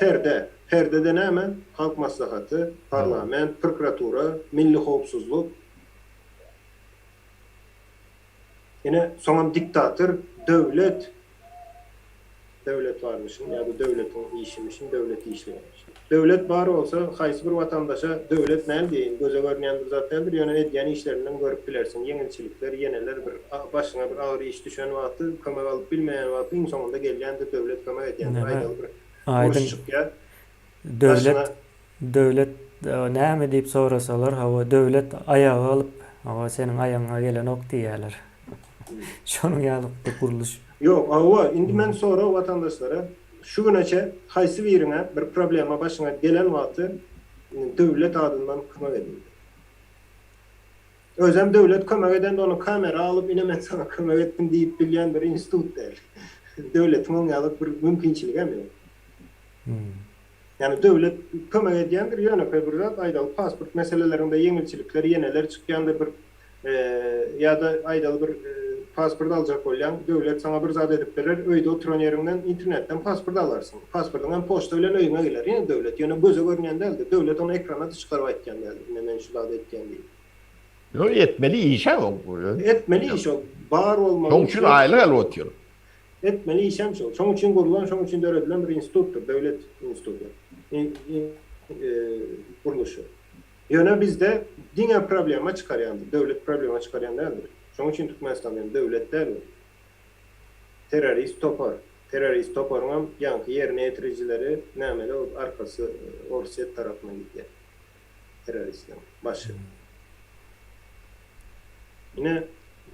Perde. Perde-de näme? Halk Maslahaty, parlament, prokuratura, milli howpsuzlyk. Ine, soňam diktator, döwlet. Döwlet barmyşyn ýa-da döwletiň işimişin, döwlet işleýärmişin. Döwlet bar bolsa, haýsy bir watandaşa döwlet näl diýeýin, göze görünýän bir zat däldir, ýöne edýän işlerinden görüp bilersiň, ýeňilçilikler, ýeneler bir başyňa bir agyr iş düşen wagty, kömek alyp bilmeýän wagty iň soňunda gelýändir döwlet kömek edýändir, aýdaly bir uruş çykýar, Döwlet döwlet näme diýip sorasalar, hawa döwlet aýaga galyp, hawa seniň aýagyňa gelenok diýýärler. Şonuň ýaly bir gurluş. Ýok, hawa, indi men sorag watandaşlara, şu güneçe haýsy biriňe bir problema başyňa gelen wagty döwlet adyndan kömek edildi? Özem döwlet kömek edende ony kamera alyp ine men saňa kömek etdim diýip bilýän bir institut däl. Döwletiň oň ýaly bir mümkinçiligem ýok. Ýagny döwlet kömek edýändir, ýönekeý bir zat, aýdaly pasport meselelerinde ýeňilçilikler, ýeneler çykýandyr bir ýa-da aýdaly bir pasport aljak bolýaň, döwlet saňa bir zat edip berer, öýde oturan ýeriňden internetden pasport alarsyň. Pasportyň hem poçta bilen öýüňe geler. Ýene döwlet, ýöne göze görünýän däldir. Döwlet ony ekrana-da çykaryp aýtýan däldir, ine men şu zady etýän diýip. Ýok, etmeli iş-ä o. Etmeli iş o, bar bolmaly. Şoň üçin aýlyk alyp otyr. Etmeli işem şol. Şoň üçin gurlan, şoň üçin döredilen bir institutdyr, döwlet instituty, gurluşy. Ýöne bizde diňe problema çykarýandyr, döwlet problema çykarýan däldir. Şoň üçin Türkmenistan hem döwlet däl ol. Terrorist topar. Terrorist toparyňam ýaňky ýerine ýetirijileri nämeli ol arkasy Orsýet tarapyna gidýär. Terroristleriň başy. Ine,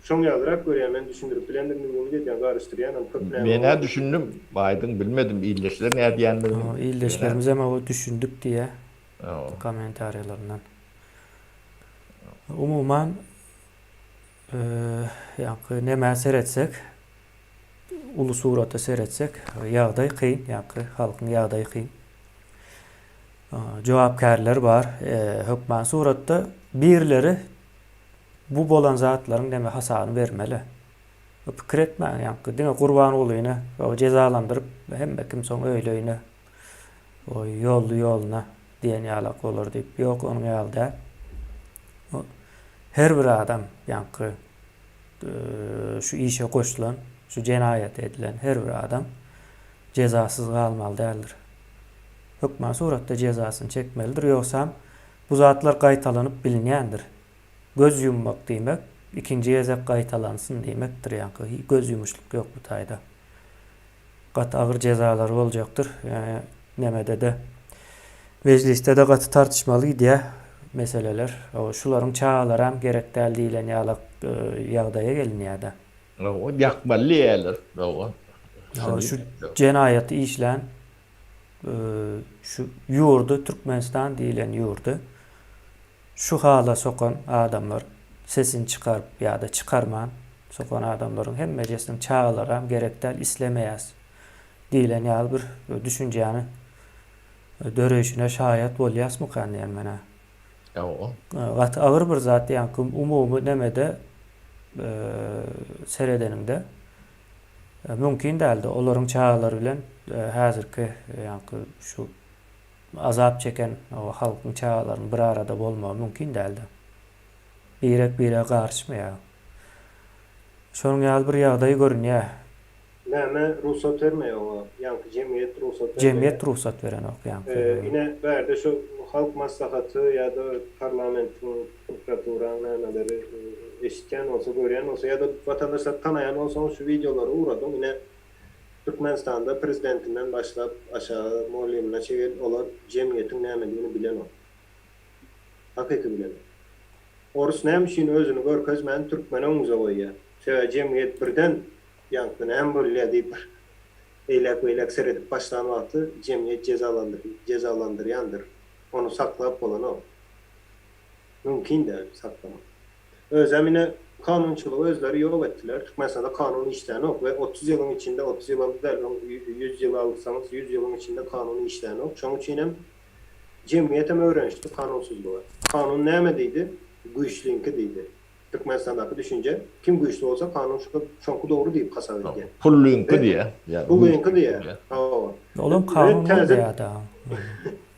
şoň ýalyrak görýän, men düşündirip bilendirin diýip umyt edýän, garyşdyrýanam köp näme. Men-ä düşündim, aýdyň bilmedim ildeşler nädýändigini. Ildeşlerimizem hawa düşündik diýýär kommentariýalaryndan. Umuman, ýaňky nämä seretsek, uly surata seretsek, ýagdaý kyn, ýaňky halkyň ýagdaýy kyn. Jogapkärler bar. Hökman suratda birleri bu bolan zatlaryň neme hasabyny bermeli. Pikir etmäň ýaňky diňe Gurbangulyny jezalandyryp hemme kim soň öýli-öýüne ýolly ýoluna diýen ýalak bolar diýip. Ýok onuň ýaly däl. Her bir adam ýaňky şu işe goşulan, şu jenaýat edilen her bir adam jezasyz galmaly däldir. Hökman suratda jezasyny çekmelidir, ýogsam bu zatlar gaýtalanyp bilinýändir. Göz ýummak diýmek, ikinji gezek gaýtalansyn diýmekdir, ýaňky göz ýumuşlyk ýok bu taýda. Gaty agyr jezalar boljakdyr. Nemede-de, mejlisde-de gaty tartyşmaly gidýär meseleler. Şularyň çagalaram gerek däl diýlen ýalak ýagdaýa gelinýär-de. Ýakmaly diýýärler. Şu jenaýaty işlän şu ýurdy Türkmenistan diýlen ýurdy şu hala sokan adamlar sesini çykaryp ýa-da çykarman sokan adamlaryň hemmejesiniň çagalaram gerek däl islemeýäs diýlen ýaly bir düşünjäni döreýşine şaýat bolýasmykan diýen menä. Hawa. Gaty agyr bir zat ýaňky umumy nemede seredeniňde mümkin däldi olaryň çagalary bilen häzirki ýaňky şu azap çeken halkyň çagalarynyň bir arada bolmagy mümkin däldi. Birek birege garyşmaýar. Şonuň ýaly bir ýagdaý görünýär. Näme rugsat bermeýär oňa? Ýaňky jemgyýet rugsat bermeýär. Jemgyýet rugsat berenok ýaňky. Ine bärde şu halk maslahaty ýa-da parlamentiň, prokuraturaň nämeleri eşitýän bolsa, görýän bolsa ýa-da watandaşlar tanaýan bolsaňyz şu wideolary ugradyň. Ine Türkmenistanda prezidentinden başlap aşagy mugallymyna çegel olar jemgyýetiň nämedigini bilenok. Hakyky bilenok. Orus näme üçin özüni görkezmän türkmeni öňümize goýýar? Sebäbi jemgyýet birden ýaňky näme bolýar diýip bir eýläk-beýläk seredip başlan wagty jemgyýet jezalandyr jezalandyrýandyr. Ony saklap bolanok. Mümkin däl saklamak. Özem ine kanunçylygy özleri ýok etdiler. Türkmenistanda kanun işlänok we 30 ýylyň içinde, 30 ýylam däl, öň 100 ýyl alsaňyz 100 ýylyň içinde kanun işlänok. Şonuň üçin hem jemgyýetem öwrenişdi kanunsyzlyga. Kanun näme diýdi? Güýçliňki diýdi. Türkmenistandaky düşünje, kim güýçli bolsa kanun şoňky dogry diýip hasap edýär. Pullyňky diýýär. Pullyňky diýýär. Hawa. Olam kanun bolmaýar-da.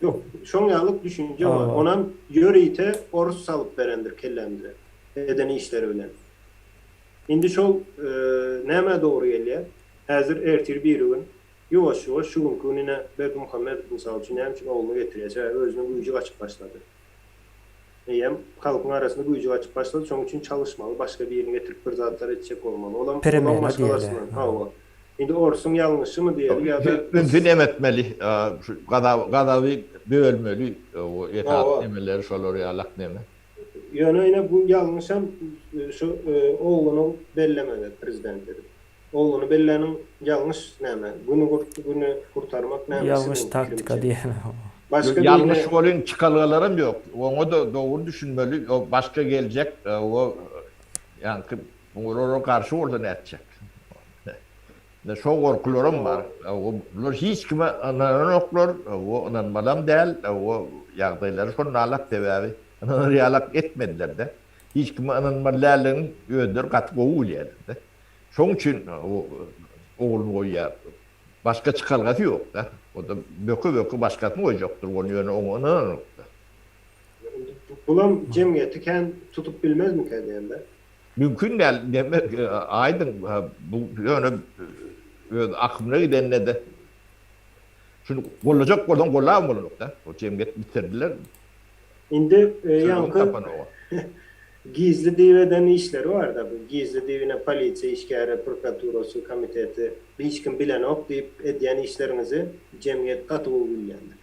Ýok, şoň ýalyk düşünje bar. Onam ýörite orus salyp berendir kellämize eden işleri bilen. Indi şol nämä dogry gelýär? Häzir ertir birigün ýuwaş-ýuwaş şu günki gün ine Berdimuhamedow mysal üçin näme üçin ogluny getirýär? Sebäbi özüniň güýji gaçyp başlady. Eýýäm halkyň arasynda güýji gaçyp başlady, şonuň üçin çalyşmaly, başga birini getirip bir zatlar etjek bolmaly. Olam olaň Peremena diýeli. maşgalasyndan. Hawa. Indi orsuň ýalňyşymy diýeli ýa-da Ünsi nem etmeli, şu gazaby bölmeli, o esasy nemeleri şolar ýalak neme. Ýöne ine bu ýalňyşam şu ogluny bellemegi prezident edip. Ogluny belläniň ýalňyş näme? Güni güni gurtarmak näme Ýalňyş taktika diýeli. Başga Ýalňyş welin çykalgalaram ýok. Oňa-da dogry düşünmeli. O başga geljek o ýaňky olara garşy bolsa nätjek? Ine şo gorkularam bar. Bular hiç kime ynananoklar, o ynanmalam däl, o ýagdaýlary şonalak sebäbi ynanar ýalak etmediler-de. Hiç kime ynanmaly däldigini özleri gaty gowy bilýärler-de. Şoň üçin ogluny goýýar. Başga çykalgasy ýok-da. O-da böke-böke başgasyny goýjakdyr, ony ýöne oňa ynananok-da. Bulam jemgyýeti kän tutup bilmezmikä diýende. Mümkin däl, neme, aýdyň, bu ýöne öz akymyna gidende-de şuny gollajak bolsaň gollabam bolanok-da. O jemgyýet bitirdiler. Indi ýaňky gizli diýip eden işleri barda bu gizli diýip ine polisiýa işgäri prokuraturasy komiteti hiç kim bilenok diýip edýän işleriňizi jemgyýet gaty gowy bilýändir.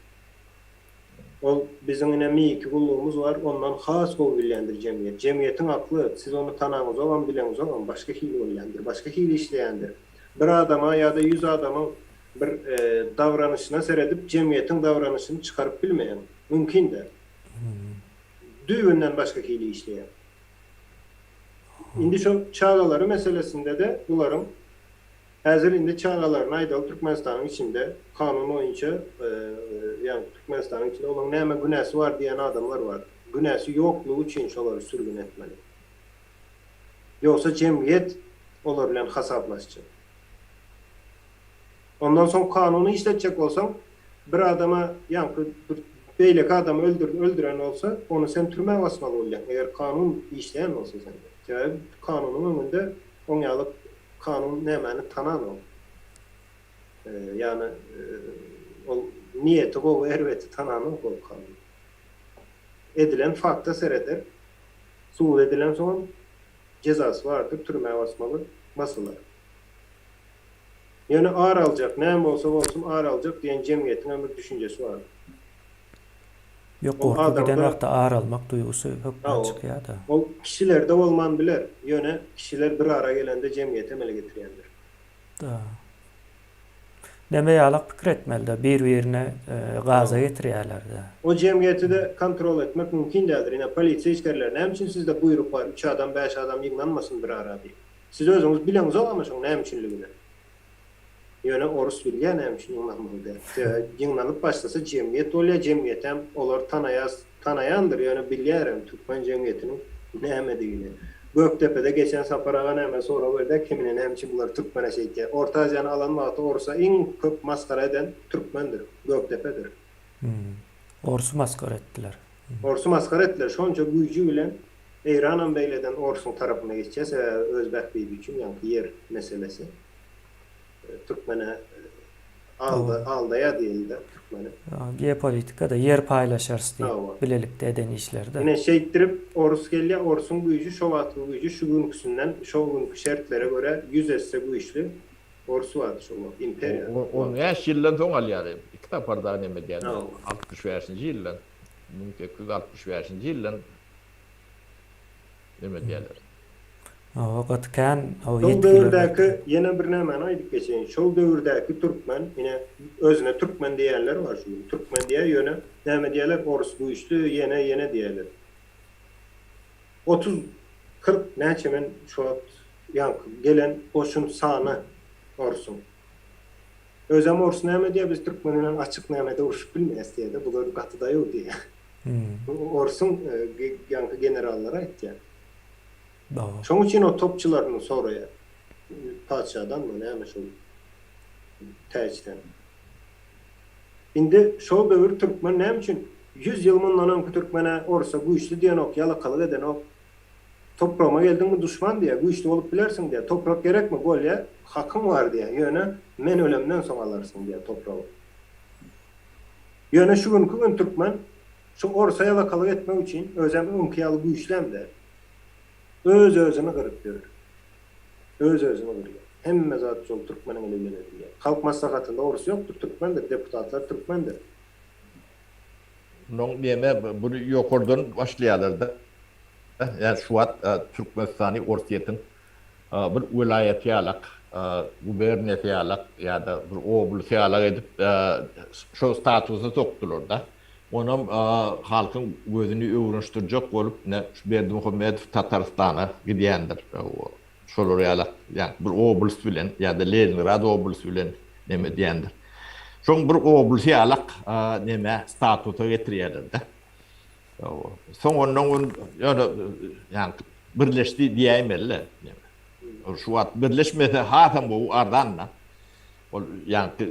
Ol biziň ine Mİ-iki gullugymyz bar ondan has gowy bilýändir jemgyýet. Jemgyýetiň akly siz ony tanaňyzogam bileňizogam başga hili bolýandyr başga hili işleýändir. Bir adama ýa-da ýüz adamyň bir davranyşyna seredip jemgyýetiň davranyşyny çykaryp bilmeýäň. Mümkin däl. Düýbünden başga hili işleýär. Indi şo çagalary meselesinde-de bularyň häzir indi çagalaryny aýdaly Türkmenistanyň içinde kanun boýunça ýagny Türkmenistanyň içinde olaryň näme günäsi bar diýen adamlar bar. Günäsi ýoklugy üçin şolary sürgün etmeli. Ýogsa jemgyýet olar bilen hasaplaşjak. Ondan soň kanuny işletjek bolsaň, bir adama ýaňky bir beýleki adamy öldürdi, öldüren bolsa, ony sen türmä basmaly bolýaň, eger kanun işleýän bolsa sende. Sebäbi kanunyň öňünde oň ýaly kanun nämäni tananok. Ýagny ol niýeti gowy, erbeti tananok ol kanun. Edilen fakta sereder. Sud edilensoňam jezasy bardyr, türmä basmaly, basylar. Ýöne ar aljak, näme bolsa bolsun ar aljak diýen jemgyýetiňem bir düşünjesi bardyr. Ýok, Ol gorky giden adamda wagtda ar almak duýgusy hökman Hawa. çykýar-da. Ol kişilerde bolman biler, ýöne kişiler bir ara gelende jemgyýeti emele getirýändir. Da. Neme ýalak pikir etmeli-de, bir-birine gaza getirýärler-de. O jemgyýeti-de kontrol etmek mümkin däldir. Ine, polisiýa işgärleri, näme üçin sizde buýruk bar, üç adam, bäş adam ýygnanmasyn bir ara diýip. Siz özüňiz bileňzok ama şoň näme üçinligini. Ýöne orus bilýär näme üçin ýygnanmaly däl. Sebäbi ýygnanyp başlasa jemgyýet bolýar, jemgyýetem olar tanaýas, tanaýandyr, ýöne bilýärem türkmen jemgyýetiniň nämedigini. Gökdepede geçen Sapar aga näme sorag berdi, kemine näme üçin bular türkmene şeýtýär. Orta Aziýany alan wagty orusa iň köp masgara eden türkmendir, Gökdepedir. Orsy masgara etdiler. Orsy masgara etdiler, şonça güýji bilen Eýranam beýleden orsuň tarapyna geçýär, sebäbi öz bähbidi üçin ýaňky ýer meselesi. Türkmene alda aldaýar diýeli-de türkmeni. Geopolitikada ýer paýlaşarys diýip bilelikde eden işleri-de. Ine şeýtdirip orus gelýär, orsuň güýji şo wagtky güýji şu günküsinden şo günki şertlere görä ýüz esse güýçli orus bardy şo wagt imperiýa. On bäş ýyldan soň alýar, iki sapar dagy neme edýär, altmyş bäşinji ýyldan, 1865-nji ýyldan neme edýärler. Hawa gaty kän hawa Şol ýetgiler döwürdäki berdiler. ýene bir nämäni aýdyp geçeýin. Şol döwürdäki türkmen ine özüne türkmen diýýänler bar şu gün. Türkmen diýýär ýöne näme diýýärler orus güýçli ýene ýene diýýärler. 30 40 näçe men şu wagt ýaňky gelen goşun sany orsuň. Özem orus näme diýýär biz türkmen bilen açyk nämede urşup bilmeýäs diýýärde bular gaty daýaw diýýär. Orsuň ýaňky generallary aýtýar. Şoň üçin o topçylaryny soraýar. Patyşadanmy näme şol täçden. Indi şol döwür türkmen näme üçin 100 ýyl mundan öňki türkmen-ä orsa güýçli diýenok, ýalakalyk edenok. Topragyma geldiňmi duşman diýýär, güýçli bolup bilersiň diýýär. Toprak gerekmi? Bolýa, hakyň bar diýýär. Ýöne men ölemden soň alarsyň diýýär topragy. Ýöne şu günki gün türkmen şu orsa ýalakalyk etmek üçin özem öňki ýaly güýçlem däl. Öz-özüni gyryp ýör. Öz-özüni gyrýar. Hemme zat şol türkmeniň eli bilen edilýär. Halk maslahatynda orus ýokdur, türkmendir, deputatlar türkmendir. Munuň neme buny ýokardan başlaýarlarda. Ýa şu wagt Türkmenistany Orsýetiň bir welaýaty ýalak, guberniýasy ýalak ýa-da bir oblasy ýalak edip şo statusa sokdular-da. Onam halkyň gözüni öwrenişdirjek bolup ine şu Berdimuhamedow Tatarystana gidýändir. Şolar ýalak ýa bir oblast bilen ýa-da Leningrad oblasy bilen neme edýändir. Şoň bir oblasy ýalak neme statusa getirýärler-de. Soň ondan ol ýöne ýa birleşdi diýäýmeli-le. Şu wagt birleşmese hasam gowy arzan-da. Ol ýaňky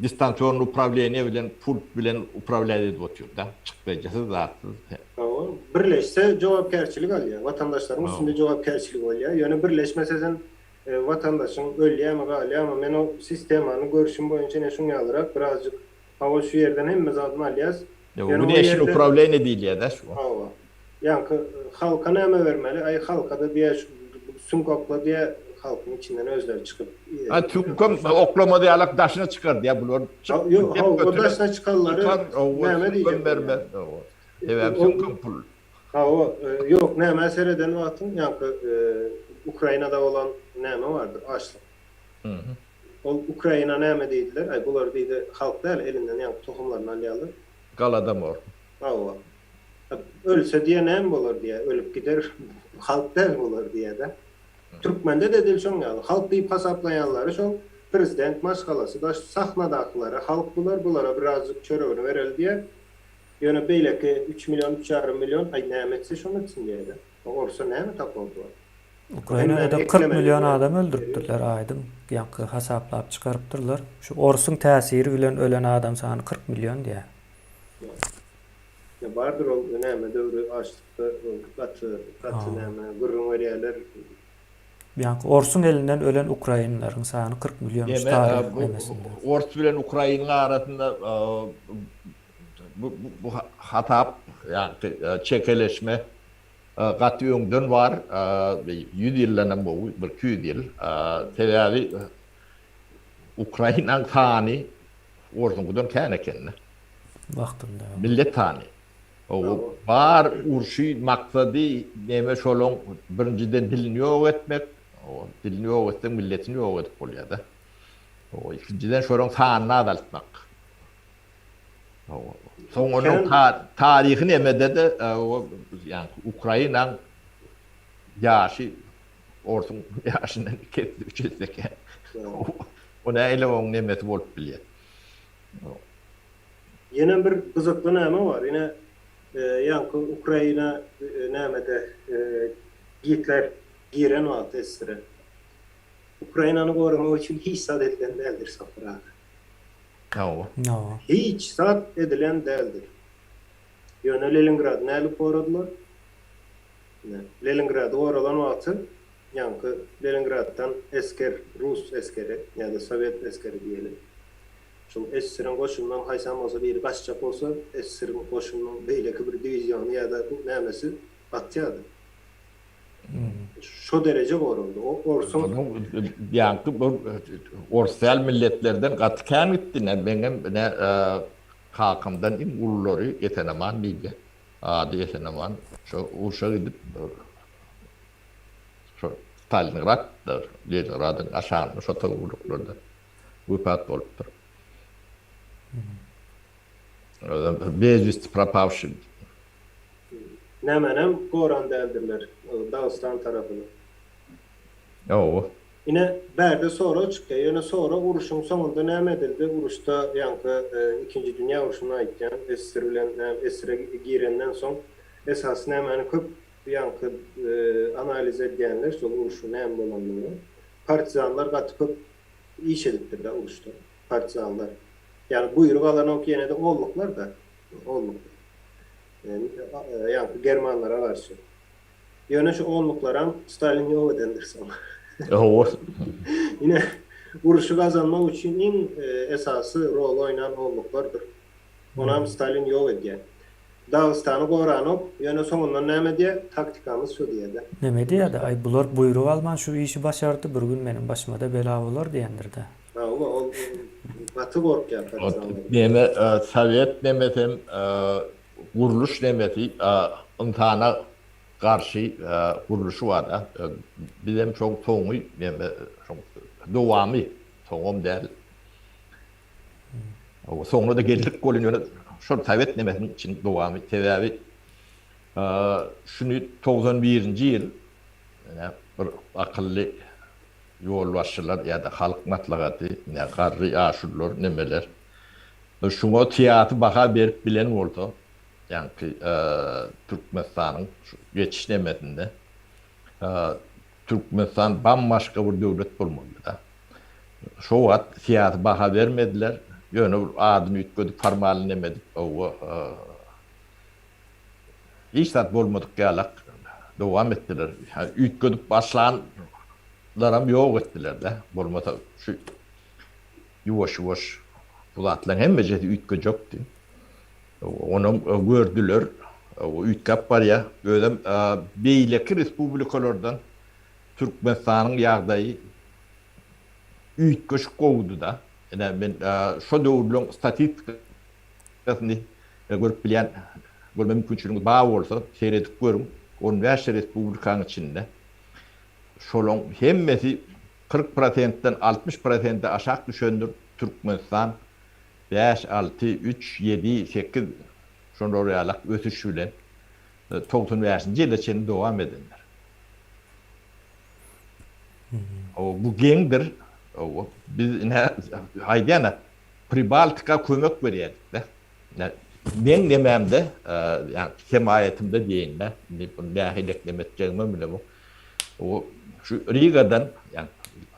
distansionny uprawleniýe bilen pult bilen uprawlýat edip otyr-da. Çykdajysyz zatsyz. Hawa, birleşse jogapkärçilik alýar. Watandaşlaryň üstünde jogapkärçilik bolýar. Ýöne birleşmese sen watandaşyň ölýärmi, galýarmy, men o sistemany görşüm boýunça ine şuň ýalyrak birazjyk Hawa şu ýerden hemme zadyny alýas. Ýöne o ýerde uprawleniýe diýilýär-dä şu. Hawa. Ýaňky halka näme bermeli? Aý halka-da diýýär şu süňk okla diýýär, halkyň içinden özleri çykyp. A süňkem oklamaz ýalak daşyna çykar diýýär bular. Ýok, hawa, o daşyna çykanlary näme diýjek bolýar? Sebäbi süňkem pul. Hawa, ýok, nämä sereden wagtyň ýaňky Ukrainada bolan näme bardyr, açlyk. Ol Ukraina näme diýdiler? Aý bular diýdi halk däl elinden ýaňky tohumlaryny alýarlar. Galadomor. Hawa. Ölse diýe näme bolar diýe, ölüp gider halk däl bolar diýe-de. Türkmende-de edil şoň ýaly. Halk diýip hasaplaýanlary şol prezident maşgalasy daş sahnadakylary halk bular bulara birazjyk çöregini bereli diýe. Ýöne beýleki üç million üç ýarym million aý näme etse şony etsin diýe-de. Orsa näme tapawudy bar? Ukrainada-da 40 million adam öldüripdirler aýdyň ýaňky hasaplap çykarypdyrlar. Şu orsuň täsiri bilen ölen adam sany 40 million diýýär. Ýa bardyr ol näme döwri açlykda gaty gaty näme gürrüň berýärler. Ýaňky orsuň elinden ölen ukrainleriň sany 40 million şu taryh nemesinde. Ors bilen ukrainiň arasynda bu bu hasap ýaňky çekeleşme. gaty öňden bar, ýüz ýyldanam gowy, birki ýüz ýyl. Sebäbi Ukrainaň sany orsuňkydan kän eken-de. Wagtynda. Millet sany. Bar urşy maksady neme şolaň birinjiden dilini ýok etmek, dilini ýok etseň milletini ýok edip bolýar-da. Ikinjiden şolaň sanyny azaltmak. Soň onuň taryhy nemede-de ýaňky Ukrainaň ýaşy orsuň ýaşyndan iki esse, üç esse kän. O nähili oň nemesi bolup bilýär? Ýene bir gyzykly näme bar, ine ýaňky Ukraina nämede Gitler giren wagty SSR-e. Ukrainany goramak üçin hiç zat edilen däldir Safar aga. Hawa. Hiç zat edilen däldir. Ýöne Leningrady nädip goradylar? Ine, Leningrady goralan wagty ýaňky Leningraddan esger, rus esgeri ýa-da sowet esgeri diýeli. Şol SSR-iň goşunyndan haýsam bolsa biri gaçjak bolsa, SSR-iň goşunynyň beýleki bir diwiziony ýa-da nämesi atýardy. Şo dereje goraldy. O orsuň. Ýaňky bir ors däl milletlerden gaty kän gitdi. Ine, meňem ine kakamdan iň ululary Esenaman diýdi. Ady Esenaman. Şo urşa gidip şo Stalingradda, Leningradyň aşagynda şo töwereklerde wepat bolupdyr. Özem bezwesti propawşi. Nämänem goran däldirler, Dagystan tarapyny. Hawa. Ine, bärde sorag çykýar. Ýöne sorag uruşyň soňunda näme edildi? Uruşda ýaňky ikinji dünýä urşuny aýtýan, SSR bilen näme SSR-e girenden soň esasy nämäni köp ýaňky analiz edýänler şol urşuň näme bolandygyny. Partizanlar gaty köp iş edipdir-de uruşda. Partizanlar. Ýagny buýruk alanok ýene-de onluklar-da. Onluklar. Ýaňky germanlara garşy. Ýöne şu onluklaram Stalin ýok edendir soň. Hawa. Ine, urşy gazanmak üçin iň esasy roly oýnan onluklardyr. Onam Stalin ýok edýär. Dagystany goranok, ýöne soňundan näme diýýär? Taktikamyz şu diýýär-de. Näme diýýär-de? Aý, bular buýruk alman şu işi başardy, bir gün meniň başyma-da bela bolar diýendir-dä. Hawa, ol gaty gorkýar partizanlardan. Neme, sowet nemesem gurluş nemesi ynsana garşy gurluşy bar-da. Bizem şoň soňy neme, şoň dowamy, soňam däl. Soňra-da geldik welin ýöne şol sowet nemesiniň içiniň dowamy. Sebäbi şuny 91-nji ýyl bir akylly ýolbaşçylar ýa-da halk maslahaty, ine garry ýaşulular nemeler şuňa syýasy baha berip bilen bolsa, ýaňky Türkmenistanyň şu geçiş nemesinde Türkmenistan bambaşga bir döwlet bolmalydy-da. Şo wagt syýasy baha bermediler. Ýöne bir adyny üýtgedip, formalny neme edip, hawa, hiç zat bolmadyk ýalak dowam etdiler. Üýtgedip başlanlaram ýok etdiler-de. Bolmasa şu ýuwaş-ýuwaş bu zatlaryň hemmejesi üýtgejekdi. Onam gördüler. Üýtgäp barýar. Özem beýleki respublikalardan Türkmenistanyň ýagdaýy üýtgeşik gowudy-da. Ine, men şo döwürleň statistikasyny görüp bilýän, görme mümkinçiligiňiz bar bolsa, seredip görüň, on bäş respublikanyň içinde şolaň hemmesi 40 prosentden 60 prosente aşak düşendir, Türkmenistan bäş, alty, üç, ýedi, sekiz şolar ýalak ösüş bilen 95-nji ýyla çenli dowam edendir. O bu geňdir. O biz ine aýdýan Pribaltika kömek berýärdik-de. Meň nemämde, ýagny hemaýatymda diýeýin-de, indi bunu nähili eklem etjegimem bilemok. O şu Rigadan, ýagny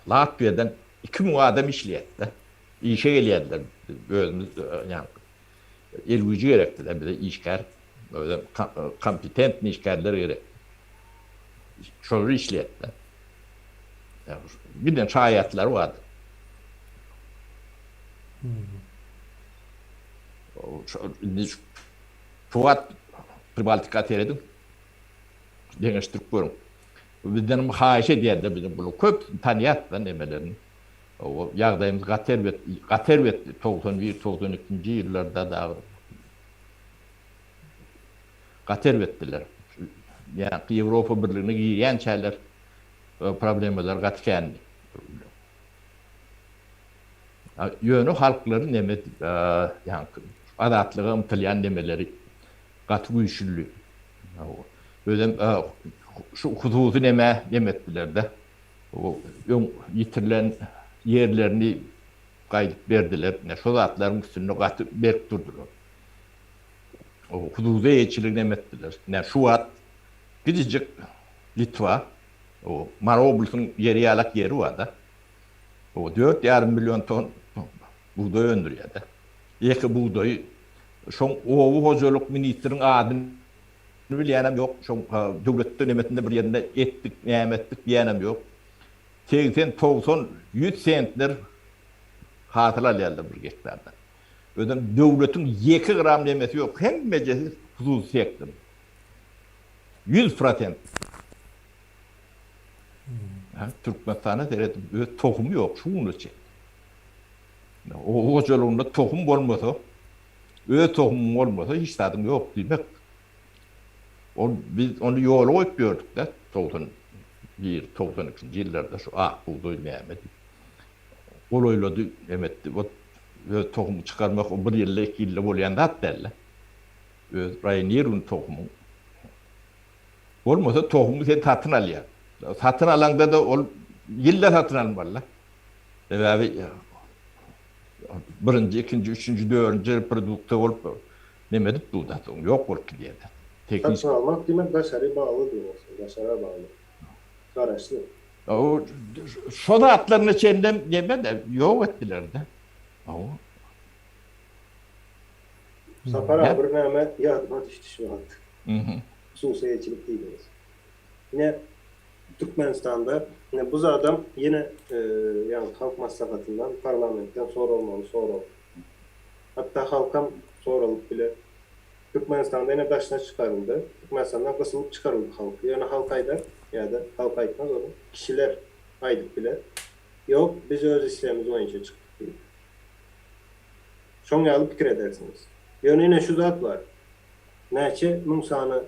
Latwiýadan 2000 adam işleýärdi-de. Işe gelýärdiler. Özümiz ýagny el güýji gerekdi-de bize işgär, özem kompetentni işgärler gerek. Şolar işleýärdi. Giden şaýatlar bardy. Indi şu wagt Pribaltika serediň. Deňeşdirip görüň. Bizdenem haýyş edýärler biziň bular köpüsini tanýas-da nemelerini. O ýagdaýymyz gaty erbet, gaty erbetdi 91, 92-nji ýyllarda dagy gaty erbetdiler. Ýaňky Ýewropa Birligine girýänçäler problemalar gaty kändi. Ýöne halklary neme ýaňky azatlyga ymtylýan nemeleri gaty güýçlüdi. Özem şu hususy neme neme etdiler-de. Öň ýitirilen ýerlerini gaýdyp berdiler. Ine şo zatlaryň üstünde gaty berk durdular. Hususy eýeçiligi neme etdiler. Ine şu wagt kiçijik Litwa, Mary oblastynyň ýeri ýalak ýeri bar-da. 4,5 million ton bugdaý öndürýär-de. Ýeke bugdaýy şoň oba hojalyk ministriniň adyny bilýänem ýok, şoň döwletde nemesinde bir ýerinde etdik, näme etdik diýýänem ýok. 80, 90, 100 sentner hasyl alýarlar bir gektardan. Özem döwletiň ýeke gram nemesi ýok, hemmejesi hususy sektor. 100 prosent. Türkmenistana seredip öz tohumy ýok şu güne çenli. Oba hojalygynda tohum bolmasa, öz tohumyň bolmasa hiç zadyň ýok diýmek. Ol biz ony ýola goýup ýördük-de 91, 92-nji ýyllarda şu ak bugdaý näme diýip. Golaýlady, neme etdi. Ot öz tohumy çykarmak o bir ýylda, iki ýylda bolýan zat däl-de. Öz raýonirowny tohumyň Bolmasa tohumy sen satyn alýaň. Satyn alaňda-da ol ýylda satyn almaly-da. Sebäbi birinji, ikinji, üçünji, dördünji reproduksiýa bolup neme edip dur-da, soň ýok bolup gidýär-de. Satyn almak diýmek daşary bagly diýmek, daşara bagly. Garaşly. Şo zatlaryna çenlem neme-de ýok etdiler-de. Sapar aga bir näme ýadyma düşdi şu wagt. Hususy eýeçilik diýdiňiz. Ine Türkmenistanda ine bu zadam ýene ýagny Halk Maslahatyndan, parlamentden soralmaly sorag. Hatda halkam soralyp biler. Türkmenistanda ine daşyna çykaryldy. Türkmenistandan gysylyp çykaryldy halk. Ýöne halk aýdar ýa-da halk aýtmaz ony kişiler aýdyp biler. Ýok biz öz islegimiz boýunça çykdyk diýip. Şoň ýaly pikir edersiňiz. Ýöne ine şu zat bar. Näçe müň sany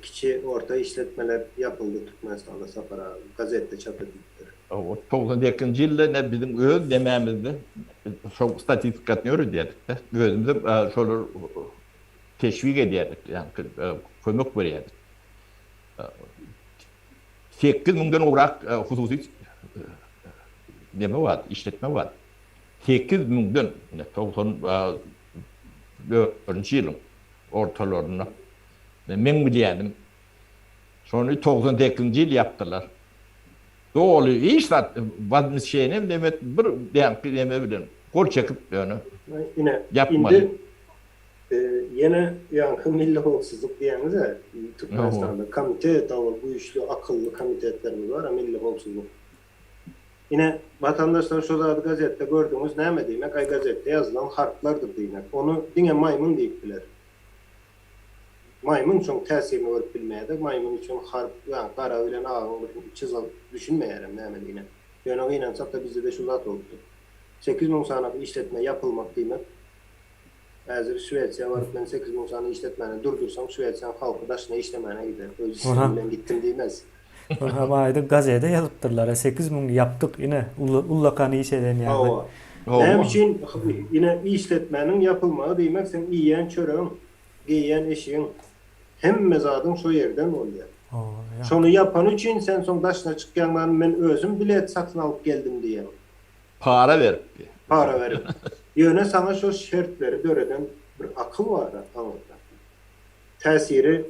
kiçi, orta işletmeler ýapyldy Türkmenistanda Sapar aga, gazetde çap edilipdir. Hawa, 98-nji ýylda ine biziň öz nemämizde şo statistikasyny ýöredýärdik-de. Özümizem şolary teşwik edýärdik, ýagny kömek berýärdik. Sekiz müňden gowrak hususy neme bar, işletme bar. Sekiz müňden, ine, 94-nji ýylyň ortalarynda meň bilýänim, şony 98-nji ýyl ýapdylar. Doly hiç zat, wozmuşeniýe neme bir ýaňky neme bilen gol çekip ýöne Ine, ýapmaly. indi ýene ýaňky milli howpsuzlyk diýýäňiz-ä, Türkmenistanda komitet, ol güýçli, akylly komitetlerimiz bar-a, milli howpsuzlyk. Ine, watandaşlar şo zady gazetde gördüňiz, näme diýmek, aý gazetde ýazylan harplardyr diýmek. Ony diňe maýmyn diýip biler. Maýmyn şoň täsirini görüp bilmeýär-de, maýmyn üçin harp, ýa gara bilen agyň bir çyzygy düşünmeýärem nämedigine. Ýöne gynansak-da bizde-de şu zat bolupdyr. 8000 sany işletme ýapylmak diýmek, häzir Şwesiýa baryp men 8000 sany işletmäni durdursam Şwesiýaň halky daşyna işlemäne gider, öz islegim bilen gitdim diýmez. Ynha aýdyň gazede ýazypdyrlar 8000 ýapdyk ine ullakan iş eden ýaly. Hawa. Näme üçin ine işletmäniň ýapylmagy diýmek seň iýýän çöregiň, geýýän eşigiň, hemme zadyň şo ýerden bolýar. Şony ýapany üçin sen soň daşyna çykýaň men özüm bilet satyn alyp geldim diýýäň. Para berip. Para berip. Ýöne saňa şo şertleri döreden bir akyl bar aňyrda. Täsiri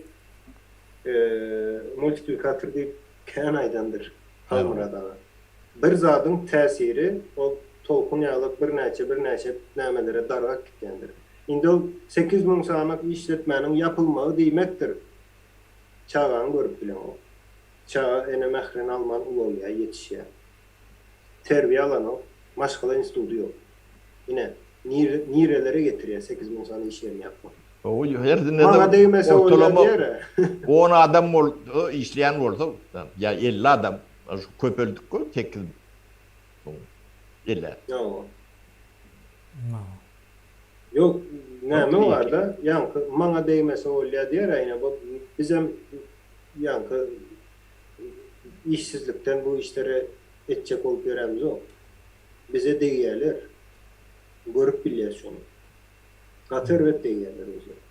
multiplikator diýip kän aýdandyr Halmyrat aga. Bir zadyň täsiri ol tolkun ýaly birnäçe birnäçe nämelere dargap gitýändir. Indi ol 8000 sany işletmäniň ýapylmagy diýmekdir. Çagaňy görüp bileňok. Çaga ene mährini alman ulalýar, ýetişýär. Terbiýe alanok, maşgala institudy ýok. Ine, nirelere getirýär 8000 sany iş ýerini ýapmak. Maňa degmese bolýar diýer-ä. On adam bolsa, işleýän bolsa, ýa 50 adam, şu köpeldik gör, 8000 ellä. Ýok. Ýok, näme bar-da, ýaňky maňa degmese bolýar diýer-ä, ine bu bizem ýaňky işsizlikden bu işleri etjek bolup ýörämizok. Bize degýärler. Görüp bilýäs şony. Gaty erbet degýärler özleri.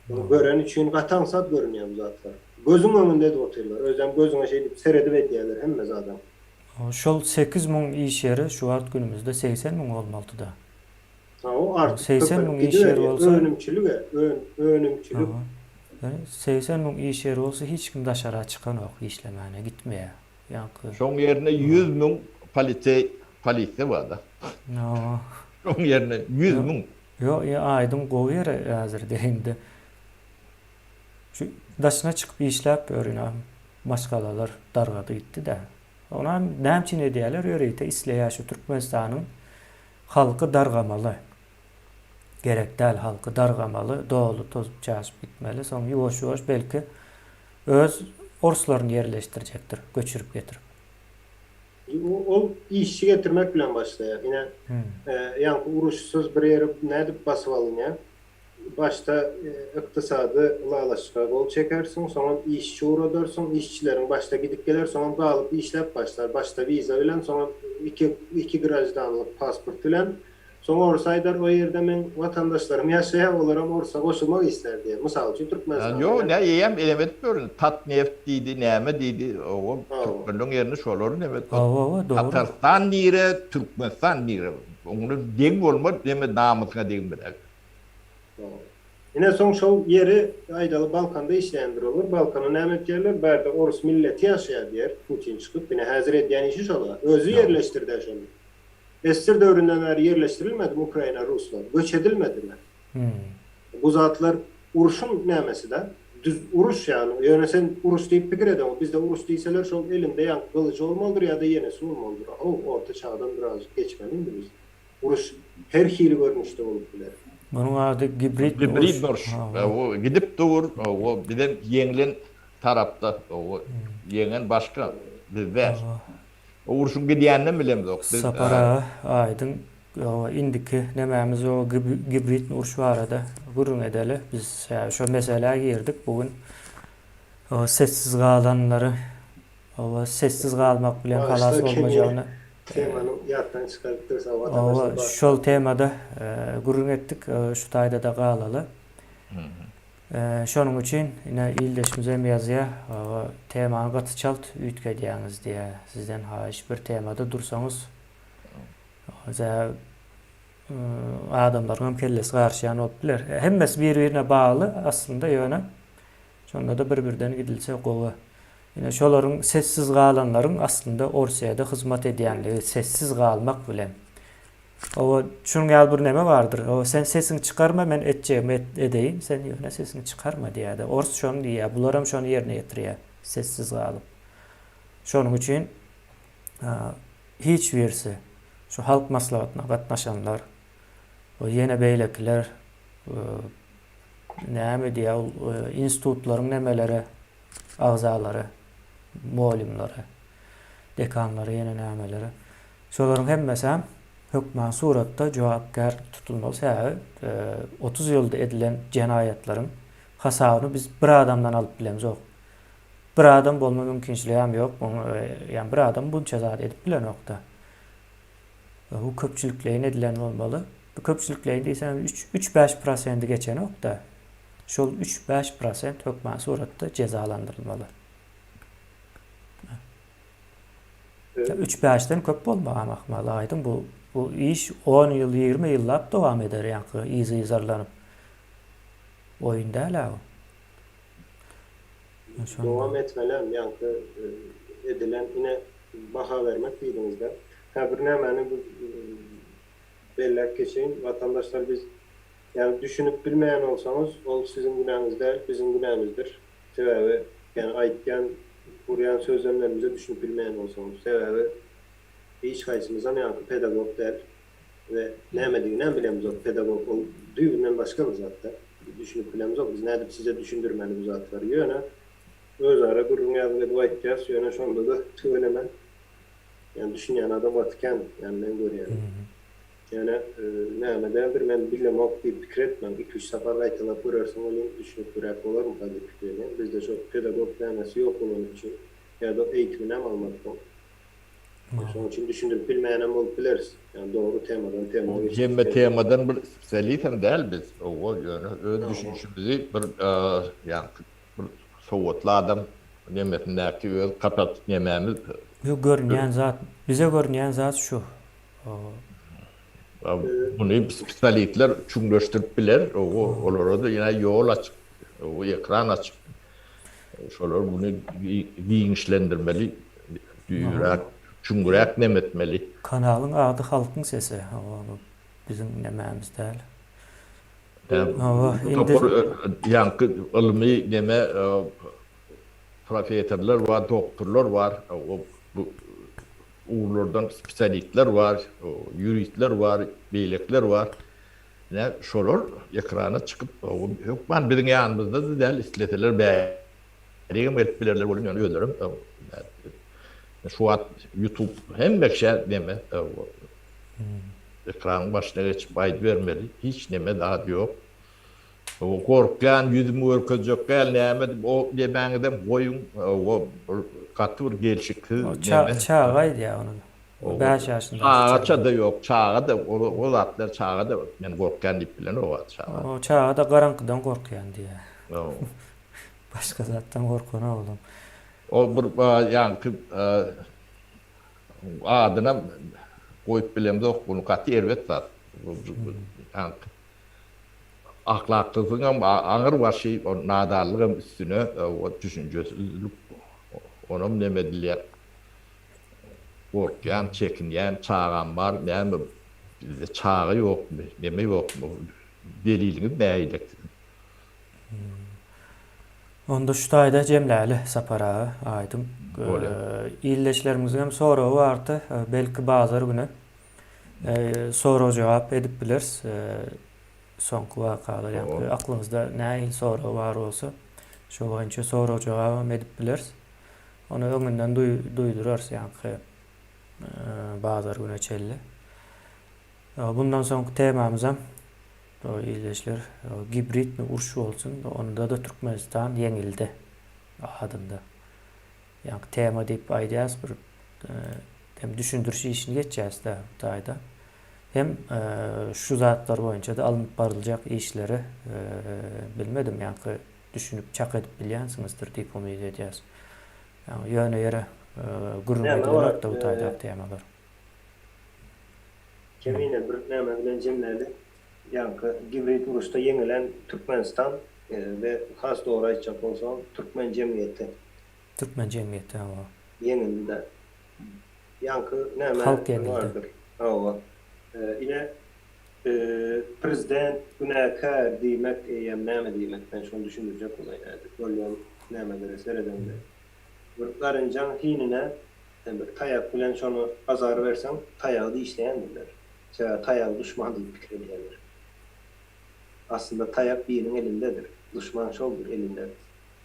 Muny gören üçin gaty aňsat görünýär bu zatlar. Gözüň öňünde edip otyrlar. Özem gözüňe şeýdip seredip edýärler hemme zadam. Şol 8000 iş ýeri şu wagt günümizde 80 müň bolmalydy-da. Hawa, artyp 80 köpelip müň iş ýeri gidiberýär. bolsa, Önümçilig-ä, önümçilik. Hawa. 80 müň iş ýeri bolsa hiç kim daşara çykanok işlemäne, gitmeýär. Ýaňky. Şoň ýerine 100 müň poliseý, polisiýa bar-da. Hawa. Şoň ýerine 100 müň. Ýok, aýdyň gowy ýeri häzir deýinde. Şu daşyna çykyp işläp ýör ine maşgalalar dargady gitdi-dä. Onam näme üçin edýärler ýörite isleýär şu Türkmenistanyň halky dargamaly. Gerek däl halky dargamaly, doly tozup çaşyp gitmeli. Soň ýuwaş-ýuwaş belki öz orslaryny ýerleşdirjekdir göçürip getirip. Ol işçi getirmek bilen başlaýar. Ine, ýaňky uruşsyz bir ýeri nädip basyp alynýar? Başda ykdysady ylalaşyga gol çekersiň, soňam işçi ugradarsyň, işçileriň başda gidip geler, soňam galyp işläp başlar. Başda wiza bilen, soňam iki graždanlyk pasport bilen. Soň orus aýdar, o ýerde meň watandaşlarym ýaşaýar, olaram orusa goşulmak islär diýer. Mysal üçin, Türkmenistanda Ýok, nä eýýäm elem edip ýörün. Tatneft diýdi, näme diýdi, oba türkmenleň ýerine şolary neme etdi. Hawa, hawa, dogry. Tatarstan nire, Türkmenistan nire. Oňa deň bolmaz, neme namysyňa degmez. Ine soň şol ýeri aýdaly Balkanda işleýändir olar. Balkana näme etýärler? Bärde orus milleti ýaşaýar diýer Putin çykyp. Ine häzir edýän işi şol-a. Özi ýerleşdirdi-ä şony. Ssr döwründen bäri ýerleşdirilmedimi Ukraina ruslar? Göç edilmedimi? Bu zatlar urşuň nämesi-da? Düz uruş ýagny. Ýöne sen uruş diýip pikir edeňok. Bizde uruş diýseler şol elinde ýaňky gylyjy bolmalydyr ýa-da ýenesi bolmalydyr. How, orta çagdan birazjyk geçmeli indi biz. Uruş her hili görnüşde bolup biler. Munuň ady gibrid uruş. Gibrid uruş. O gidip dur. O bizem ýeňlen tarapda. O ýeňen başga. Biz däl. O urşuň gidýäninem bilemzok biz. Sapar aga aýdyň indiki nemämiz o gibridni uruş barada gürrüň edeli. Biz şo meselä girdik bu gün. Sessiz galanlary sessiz galmak bilen halas bolmajagyny Temany ýatdan çykarypdyr sag watandaşlar. Şol temada gürrüň etdik şu taýda-da galaly. Şonuň üçin ine ildeşimizem ýazýar, temany gaty çalt üýtgedýäňiz diýýär. Sizden haýyş bir temada dursaňyz adamlaryňam kellesi garyşýan bolup biler. Hemmesi bir-birine bagly aslynda ýöne şonda-da bir-birden gidilse gowy. Ine şolaryň sessiz galanlaryň aslynda Orsýede hyzmat edýänligi sessiz galmak bilen. Owa, şunuň ýaly bir neme bardyr. Owa, sen sesiňi çykarma, men etjegimi edeýin, sen ýöne sesiňi çykarma diýýär-de. Ors şony diýýär, bularam şony ýerine ýetirýär, sessiz galyp. Şonuň üçin hiç birisi şu halk maslahatyna gatnaşanlar we ýene beýlekiler näme diýýär ol institutlaryň nemeleri agzalary, mugallymlary, dekanlary ýene nämeleri Şolaryň hemmesem hökman suratda jogapkär tutulmaly sebäbi 30 ýylda edilen jenaýatlaryň hasabyny biz bir adamdan alyp bilemzok. Bir adam bolma mümkinçiligem ýok muň ýa bir adam bunça zat edip bilenokda. Bu köpçülikleýin edilen bolmaly. Bu köpçülikleýin diýsem 3 3-5 prosendi geçenokda. Şol 3-5 prosent hökman suratda jezalandyrylmaly. Üç-bäşden köp bolmagam ahmal aýdyň bu bu iş on ýyl 20 ýyllap dowam eder ýaňky yzy yzarlanyp. Oýun däl-ä bu. Dowam etmelem ýaňky edilen ine baha bermek diýdiňizde. Hä bir nämäni belläp geçeýin watandaşlar biz ýagny düşünip bilmeýän bolsaňyz ol siziň günäňiz däl biziň günämizdir. Sebäbi ýagny aýtýan gurýan sözlemlerimize düşünip bilmeýän bolsaňyz. Sebäbi hiç haýsymyzam ýaňky pedagog däl we nämediginem bilemzok pedagog ol düýbünden başga bir zatda. düşünip bilemzok. Biz nädip size düşündirmeli bu zatlary. Ýöne özara gürrüň ýazyp edip aýtýas, ýöne şonda-da tüweleme. Ýani düşünýän adam gaty kän, ýani men görýänim. Ýöne näme däldir, men bilemok diýip pikir etmäň. Iki-üç sapar gaýtalap görersiň welin düşünip bolarmyka diýip pikir edýän. Bizde şo pedagog nämesi ýok bolany üçin ýa-da eýitiminem almadyk ol. Şonuň üçin düşündirip bilmeýänem bolup bileris. Ýani dogry temadan tema geçip. Hemme temadan bir spesialisem däl biz. Owa, ýöne öz düşünişimizi bir ýaňky bir sowatly adam nemesindäki öz kapat nemämiz. Ýok görünýän zat, bize görünýän zat şu. Muny spesialistler çuňlaşdyryp biler, olara-da ýene ýol açyk, ekran açyk. Şolar muny giňişlendirmeli, düýbüräk, çuňrak neme etmeli. Kanalyň ady Halkyň sesi, bu biziň nemämiz däl. Hawa, indi. Ýaňky ylmy neme professorlar bar, doktorlar bar, bu ugurlardan spesialistler bar, ýuristler bar, beýlekiler bar. Ine, şolar ekrana çykyp, hökman biziň ýanymyzda-da däl, isleseler bärigem gelip bilerler welin, ýöne özlerem şu wagt YouTube hemme kişä neme, ekranyň başyna geçip aýdybermeli, hiç neme zat ýok. Gorkýan, ýüzümi görkezjek däl, näme diýip, o nemäňizem goýuň, o bir gaty bir gelşiksiz neme. Çaga aýdýar ony. 5 ýaşyndaky çaga. Çaga-da ýok, çaga-da, o zatlar çaga-da men gorkýan diýip bilenok çaga. O çaga-da garaňkydan gorkýan diýýär. Başga zatdan gorkanok olam. O bir ýaňky adynam goýup bilemzok, bunu gaty erbet zat. Ýaňky Ahlaksyzlygyňam aňyr başy o nadanlygam üstüne o düşünjesizlik onam neme edilýär. Gorkýan, çekinýän çagam bar, näme bizde çaga ýokmy, neme ýokmy, deliliňiz nähili siziň? Onda şu taýda jemläli Sapar aga, aýdyň. Bolýar. Ildeşlerimiziň hem soragy bardy, belki bazar güni Sorag-jogap edip bileris. Soňky wakalar ýa-da aklyňyzda nähili sorag bar bolsa, şo boýunça sorag-jogabam edip bileris. Ony öňünden duýdurarys, ýaňky bazar güne çenli. Bundan soňky temamyzam ildeşler gibridni uruş bolsun, onda-da Türkmenistan ýeňildi adynda. Ýaňky tema diýip aýdýas bir hem düşündiriş işini geçýäs-de bu taýda. Hem şu zatlar boýunça-da alnyp baryljak işleri bilmedim ýaňky düşünip çak edip bilýänsiňizdir diýip umyt edýäs. Ýagny ýöne ýere gürrüň edilenok-da bu taýdaky temalar. Kemine bir näme bilen jemläli. Ýaňky gibrid uruşda ýeňilen Türkmenistan we has dogry aýtjak bolsaň türkmen jemgyýeti. Türkmen jemgyýeti hawa. Ýeňildi-dä. Ýaňky näme Halk ýeňildi. bardyr. Hawa. Ine prezident günäkär diýmek eýýäm näme diýmek men şony düşündirjek bolaýyn häzir bolýan nämelere seredeňde. Bir garynjaň hinine bir taýak bilen şony azar berseň taýagy dişleýändirler. Sebäbi taýagy duşman diýip pikir edýärler. Aslynda taýak biriniň elindedir. Duşman şoldur elinde.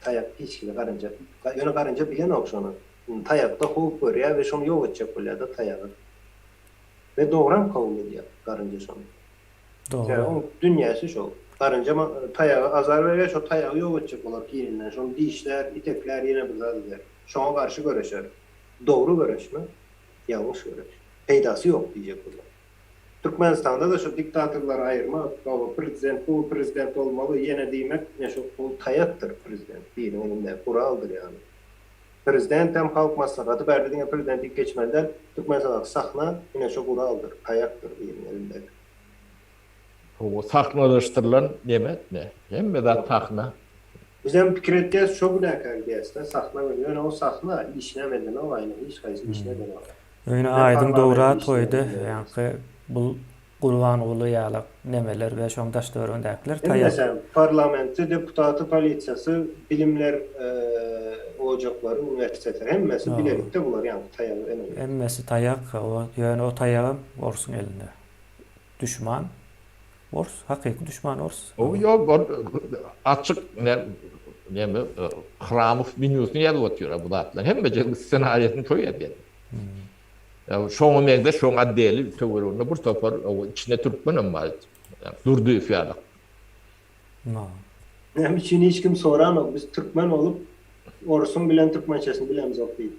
Taýak hiç hili garynja. Ýöne garynja bilenok şony. Taýakda howp görýär we şony ýok etjek bolýar-da taýagy. We dogram kabul edýär garynja şony. Dogry. Sebäbi oň dünýäsi şol. Garynja taýaga azar berýär, şo taýagy ýok etjek bolar hilinden. Şony dişlär, iteklär, ýene bir zat eder. Şoňa garşy göreşer. Dogry göreşmi? Ýalňyş göreş. Peýdasy ýok diýjek bolýar. Türkmenistanda-da şu diktatorlary aýyrmak, hawa prezident bu prezident bolmaly ýene diýmek ine şu ol taýakdyr prezident biriniň elindäki guraldyr ýaly. Prezidentem halk maslahaty bärde diňe prezident diýip geçmeli däl Türkmenistandaky sahna ine şu guraldyr taýakdyr biriniň elindäki. Hawa sahnalaşdyrylan neme ne hemme zat sahna. Bizem pikir etýäs şo günäkär diýäsda sahna bilen ýöne o sahna işinem edenok aýna hiç haýsy işini edenok. Ýöne Aýdyň dogry at goýdy ýaňky bul Gurbanguly ýalak nemeler we şoň daş töweregindäkiler taýak. Hemmesem parlamenti deputaty polisiýasy bilimler ojaklary uniwersitetler hemmesi bilelikde bular ýaňky taýagy emele. Hemmesi taýak ýöne o taýagam orsuň elinde. Duşman. Ors, hakyky duşman ors. O ýok, ol açyk näme Hramow menýusyny ýazyp otyr bu zatlaryň hemmejiginiň ssenariýasyny şo ýazýar. Şoňa meňzeş şoň otdeli töwereginde bir topar içinde türkmenem bar. Durdyýew ýaly. Näme üçin hiç kim soranok biz türkmen bolup orusyň bilen türkmençesini bilemzok diýip.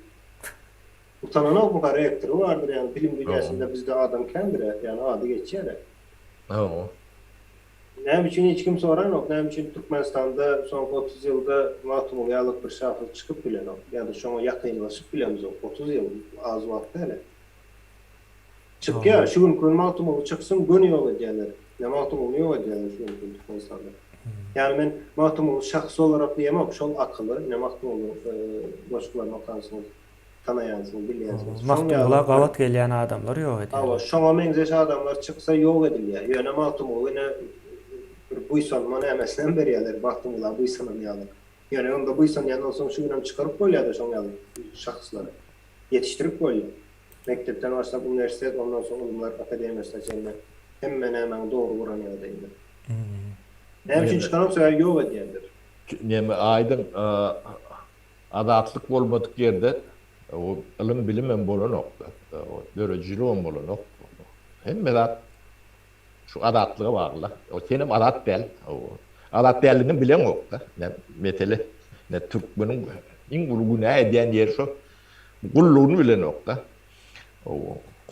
Utananokmyka rektory bardyr ýagny bilim dünýäsinde bizde adam kändirä ýagny ady geçýärä. Hawa. Näme üçin hiç kim soranok näme üçin Türkmenistanda soňky 30 ýylda Magtymguly ýalyk bir şahyr çykyp bilenok ýa-da şoňa ýakynlaşyp bilemzok 30 ýyl az wagt dälä. Çykýar şu günki gün Magtymguly çyksyn göni ýok edýärler. Ýa Magtymgulyny ýok edýärler şu günki gün Türkmenistanda. Ýagny men Magtymguly şahsy olarak diýemok şol akyly ine Magtymgulyň goşgularyny okansyňyz tanaýansyňyz bilýänsiňiz. Şoň Magtymgula gabat gelýän adamlar ýok edýärler. Hawa şoňa meňzeş adamlar çyksa ýok edilýär. Ýöne Magtymguly ine bir buýsanma nämesinem berýärler Magtymgula buýsanan ýaly. Ýöne onda buýsanýan bolsaň şu günem çykaryp bolýada şoň ýaly şahslary. Ýetişdirip bolýar. Mekdepden başlap uniwersitet ondan soň ylymlar akademiýasyna çenli hemme nämäň dogry guran ýagdaýynda. Näme üçin çykanok sebäbi ýok edýändir. Neme aýdyň azatlyk bolmadyk ýerde ylym bilimem bolanok döredijiligem bolanok hemme zat şu azatlyga bagly senem azat däl azat däldigini bileňokda mesele türkmeniň iň uly günä edýän ýeri şo Gullugyny bilenok-da.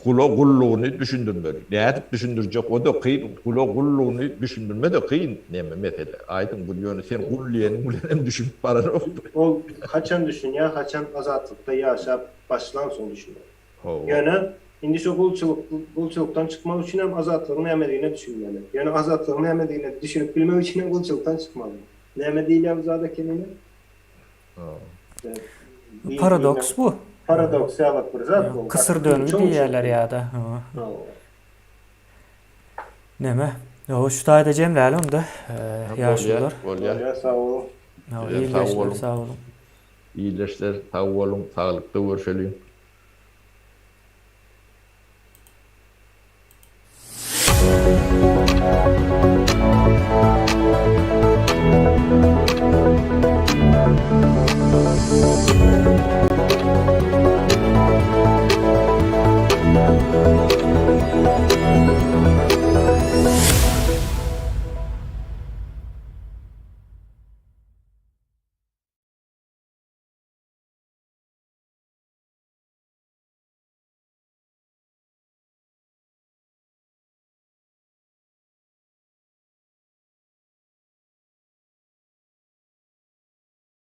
Gula gullugyny düşündirmeli. Nädip düşündirjek, o-da kyn. Gula gullugyny düşündirme-de kyn neme mesele. Aýdyň, bu ýöne sen gul diýeniň bilen hem düşünip baranok. Ol haçan düşünýär, haçan azatlykda ýaşap başlansoň düşünýär. Ýöne indi şo gulçulyk, gulçulykdan çykmak üçin hem azatlygyň nämedigine düşünmeli. Ýöne azatlygyň nämedigine düşünip bilmek üçin hem gulçulykdan çykmaly. Näme diýilýär bu zada Kemine? Paradoks bu. Paradoks ýaly bir zat bu. Kysır döngü diýýärler ýa-da. Näme? Ýo, şu taýda jemläli onda. Ýaşulular. Bolýar. Sag boluň. Ildeşler sag boluň. Ildeşler sag boluň, saglykda görşeliň.